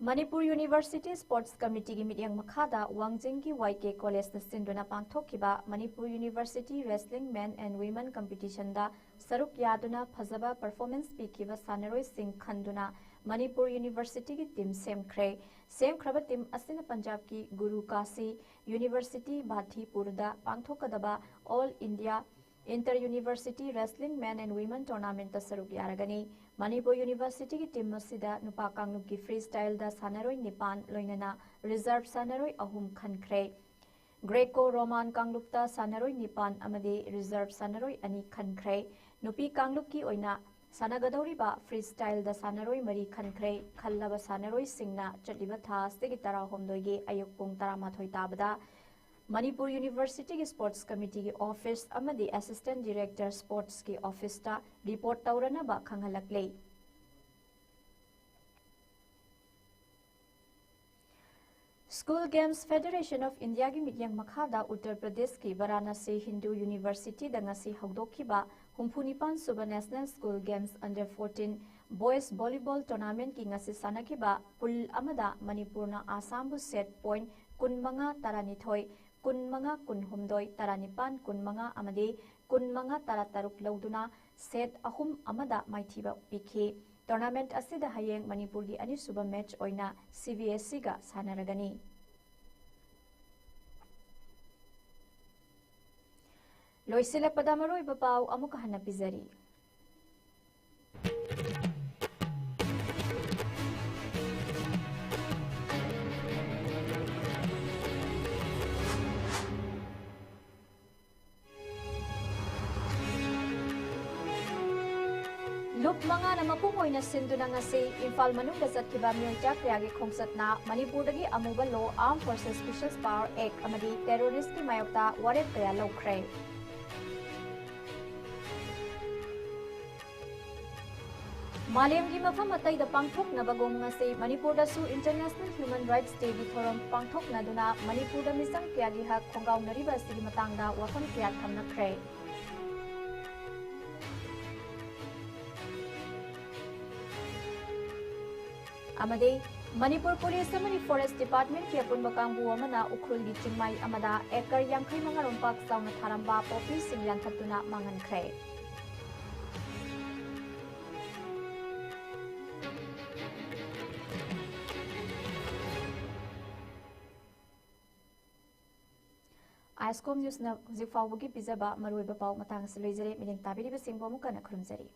ꯃꯅꯤꯄꯨꯔ University Sports Committeeꯒꯤ ꯃꯤꯠꯌꯦꯡ ꯃꯈꯥꯗ ꯋꯥꯡꯖꯤꯡꯒꯤ YK Collegeꯅ ꯁꯤꯟꯗꯨꯅ ꯄꯥꯡꯊꯣꯛꯈꯤꯕ Manipur University Wrestling Men and Women Competitionꯗ ꯁꯔꯨꯛ ꯌꯥꯗꯨꯅ ꯐꯖꯕ performance ꯄꯤꯈꯤꯕ ꯁꯥꯟꯅꯔꯣꯏꯁꯤꯡ ꯈꯟꯗꯨꯅ ꯃꯅꯤꯄꯨꯔ Universityꯒꯤ team ꯁꯦꯝꯈ꯭ꯔꯦ꯫ ꯁꯦꯝꯈ꯭ꯔꯕ team ꯑꯁꯤꯅ ꯄꯟꯖꯥꯕꯀꯤ ꯒꯨꯔꯨ ꯀꯥꯁꯤ University ꯕꯥꯊꯤꯄꯨꯔꯗ ꯄꯥꯡꯊꯣꯛꯀꯗꯕ All India Inter University Wrestling Men and Women Tournamentꯇ ꯁꯔꯨꯛ ꯌꯥꯔꯒꯅꯤ꯫ ꯃꯅꯤꯄꯨꯔ Universityꯒꯤ team ꯑꯁꯤꯗ ꯅꯨꯄꯥ ꯀꯥꯡꯂꯨꯞꯀꯤ freestyleꯗ ꯁꯥꯟꯅꯔꯣꯏ ꯅꯤꯄꯥꯟ, ꯂꯣꯏꯅꯅ reserve ꯁꯥꯟꯅꯔꯣꯏ ꯑꯍꯨꯝ ꯈꯟꯈ꯭ꯔꯦ꯫ Greco Roman ꯀꯥꯡꯂꯨꯞꯇ ꯁꯥꯟꯅꯔꯣꯏ ꯅꯤꯄꯥꯟ ꯑꯃꯗꯤ reserve ꯁꯥꯟꯅꯔꯣꯏ ꯑꯅꯤ ꯈꯟꯈ꯭ꯔꯦ꯫ ꯅꯨꯄꯤ ꯀꯥꯡꯂꯨꯞꯀꯤ ꯑꯣꯏꯅ ꯁꯥꯟꯅꯒꯗꯧꯔꯤꯕ freestyleꯗ ꯁꯥꯟꯅꯔꯣꯏ ꯃꯔꯤ ꯈꯟꯈ꯭ꯔꯦ꯫ ꯈꯜꯂꯕ ꯁꯥꯟꯅꯔꯣꯏꯁꯤꯡꯅ ꯆꯠꯂꯤꯕ ꯊꯥ ꯑꯁꯤꯒꯤ ꯇꯔꯥꯍꯨꯝꯗꯣꯏꯒꯤ ꯑꯌꯨꯛ ꯄꯨꯡ ꯇꯔꯥꯃꯥꯊꯣꯏ ꯇꯥꯕꯗ ꯃꯅꯤꯄꯨꯔ ꯌꯨꯅꯤꯚꯔꯁꯤꯇꯤꯒꯤ ꯁ꯭ꯄꯣꯔꯠꯁ ꯀꯃꯤꯇꯤꯒꯤ ꯑꯣꯐꯤꯁ ꯑꯃꯗꯤ ꯑꯦꯁꯤꯁꯇꯦꯟꯠ ꯗꯤꯔꯦꯛꯇꯔ ꯁ꯭ꯄꯣꯔꯠꯁꯀꯤ ꯑꯣꯐꯤꯁꯇ ꯔꯤꯄꯣꯔꯠ ꯇꯧꯔꯅꯕ ꯈꯪꯍꯜꯂꯛꯂꯤ꯫ School Games Federation of Indiaꯒꯤ ꯃꯤꯠꯌꯦꯡ ꯃꯈꯥꯗ ꯎꯠꯇꯔ ꯄ꯭ꯔꯗꯦꯁꯀꯤ ꯕꯔꯥꯅꯥꯁꯤ ꯍꯤꯟꯗꯨ ꯌꯨꯅꯤꯚꯔꯁꯤꯇꯤꯗ ꯉꯁꯤ ꯍꯧꯗꯣꯛꯈꯤꯕ ꯍꯨꯝꯐꯨ ꯅꯤꯄꯥꯟ ꯁꯨꯕ National School Games Under fourteen Boys Volleyball Tournamentꯀꯤ ꯉꯁꯤ ꯁꯥꯟꯅꯈꯤꯕ ꯄꯨꯜ ꯑꯃꯗ ꯃꯅꯤꯄꯨꯔꯅ ꯑꯁꯥꯝꯕꯨ ꯁꯦꯠ ꯄꯣꯏꯟꯠ ꯀꯨꯟꯃꯉꯥ ꯇꯔꯥꯅꯤꯊꯣꯏ, ꯀꯨꯟꯃꯉꯥ ꯀꯨꯟꯍꯨꯝꯗꯣꯏ, ꯇꯔꯥꯅꯤꯄꯥꯟ ꯀꯨꯟꯃꯉꯥ ꯑꯃꯗꯤ ꯀꯨꯟꯃꯉꯥ ꯇꯔꯥꯇꯔꯨꯛ ꯂꯧꯗꯨꯅ ꯁꯦꯠ ꯑꯍꯨꯝ ꯑꯃꯗ ꯃꯥꯏꯊꯤꯕ ꯄꯤꯈꯤ꯫ ꯇꯣꯔꯅꯥꯃꯦꯟꯠ ꯑꯁꯤꯗ ꯍꯌꯦꯡ ꯃꯅꯤꯄꯨꯔꯒꯤ ꯑꯅꯤꯁꯨꯕ ꯃꯦꯆ ꯑꯣꯏꯅ ꯁꯤ ꯕꯤ ꯑꯦꯁ ꯏꯒ ꯁꯥꯟꯅꯔꯒꯅꯤ꯫ ꯂꯣꯏꯁꯤꯜꯂꯛꯄꯗ ꯃꯔꯨꯑꯣꯏꯕ ꯄꯥꯎ ꯑꯃꯨꯛꯀ ꯍꯟꯅ ꯄꯤꯖꯔꯤ꯫ ꯂꯨꯞ ꯃꯉꯥꯅ ꯃꯄꯨꯡ ꯑꯣꯏꯅ ꯁꯤꯟꯗꯨꯅ ꯉꯁꯤ ꯏꯝꯐꯥꯜ ꯃꯅꯨꯡꯗ ꯆꯠꯈꯤꯕ ꯃꯤꯑꯣꯏ ꯆꯥ ꯀꯌꯥꯒꯤ ꯈꯣꯡꯆꯠꯅ ꯃꯅꯤꯄꯨꯔꯗꯒꯤ ꯑꯃꯨꯕ law, Armed Forces Special Power Act ꯑꯃꯗꯤ terroristꯀꯤ ꯃꯥꯌꯣꯛꯇ ꯋꯥꯔꯦꯞ ꯀꯌꯥ ꯂꯧꯈ꯭ꯔꯦ꯫ ꯃꯥꯂꯦꯝꯒꯤ ꯃꯐꯝ ꯑꯇꯩꯗ ꯄꯥꯡꯊꯣꯛꯅꯕꯒꯨꯝ ꯉꯁꯤ ꯃꯅꯤꯄꯨꯔꯗꯁꯨ International Human Rights Dayꯒꯤ ꯊꯧꯔꯝ ꯄꯥꯡꯊꯣꯛꯅꯗꯨꯅ ꯃꯅꯤꯄꯨꯔꯗ ꯃꯤꯆꯝ ꯀꯌꯥꯒꯤ ꯍꯛ ꯈꯣꯡꯒꯥꯎꯅꯔꯤꯕ ꯑꯁꯤꯒꯤ ꯃꯇꯥꯡꯗ ꯋꯥꯐꯝ ꯀꯌꯥ ꯊꯝꯅꯈ꯭ꯔꯦ꯫ ꯑꯃꯗꯤ ꯃꯅꯤꯄꯨꯔ ꯄꯨꯂꯤꯁ ꯑꯃꯗꯤ ꯐꯣꯔꯦꯁ ꯗꯤꯄꯥꯔꯠꯃꯦꯟꯠꯀꯤ ꯑꯄꯨꯟꯕ ꯀꯥꯡꯕꯨ ꯑꯃꯅ ꯎꯈ꯭ꯔꯨꯜꯒꯤ ꯆꯤꯡꯃꯩ ꯑꯃꯗ ꯑꯦꯀꯔ ꯌꯥꯡꯈꯩ ꯃꯉꯥ ꯔꯣꯝ ꯄꯥꯛ ꯆꯥꯎꯅ ꯊꯥꯔꯝꯕ ꯄꯣꯄꯤꯁꯤꯡ ꯌꯥꯟꯊꯠꯇꯨꯅ ꯃꯥꯡꯍꯟꯈ꯭ꯔꯦ꯫ ISCOM Newsꯅ ꯍꯧꯖꯤꯛ ꯐꯥꯎꯕꯒꯤ ꯄꯤꯖꯕ ꯃꯔꯨꯑꯣꯏꯕ ꯄꯥꯎ ꯃꯇꯥꯡ ꯑꯁꯤ ꯂꯣꯏꯖꯔꯦ꯫ ꯃꯤꯠꯌꯦꯡ ꯇꯥꯕꯤꯔꯤꯕꯁꯤꯡꯕꯨ ꯑꯃꯨꯛ ꯍꯟꯅ ꯈꯨꯔꯨꯝꯖꯔꯤ꯫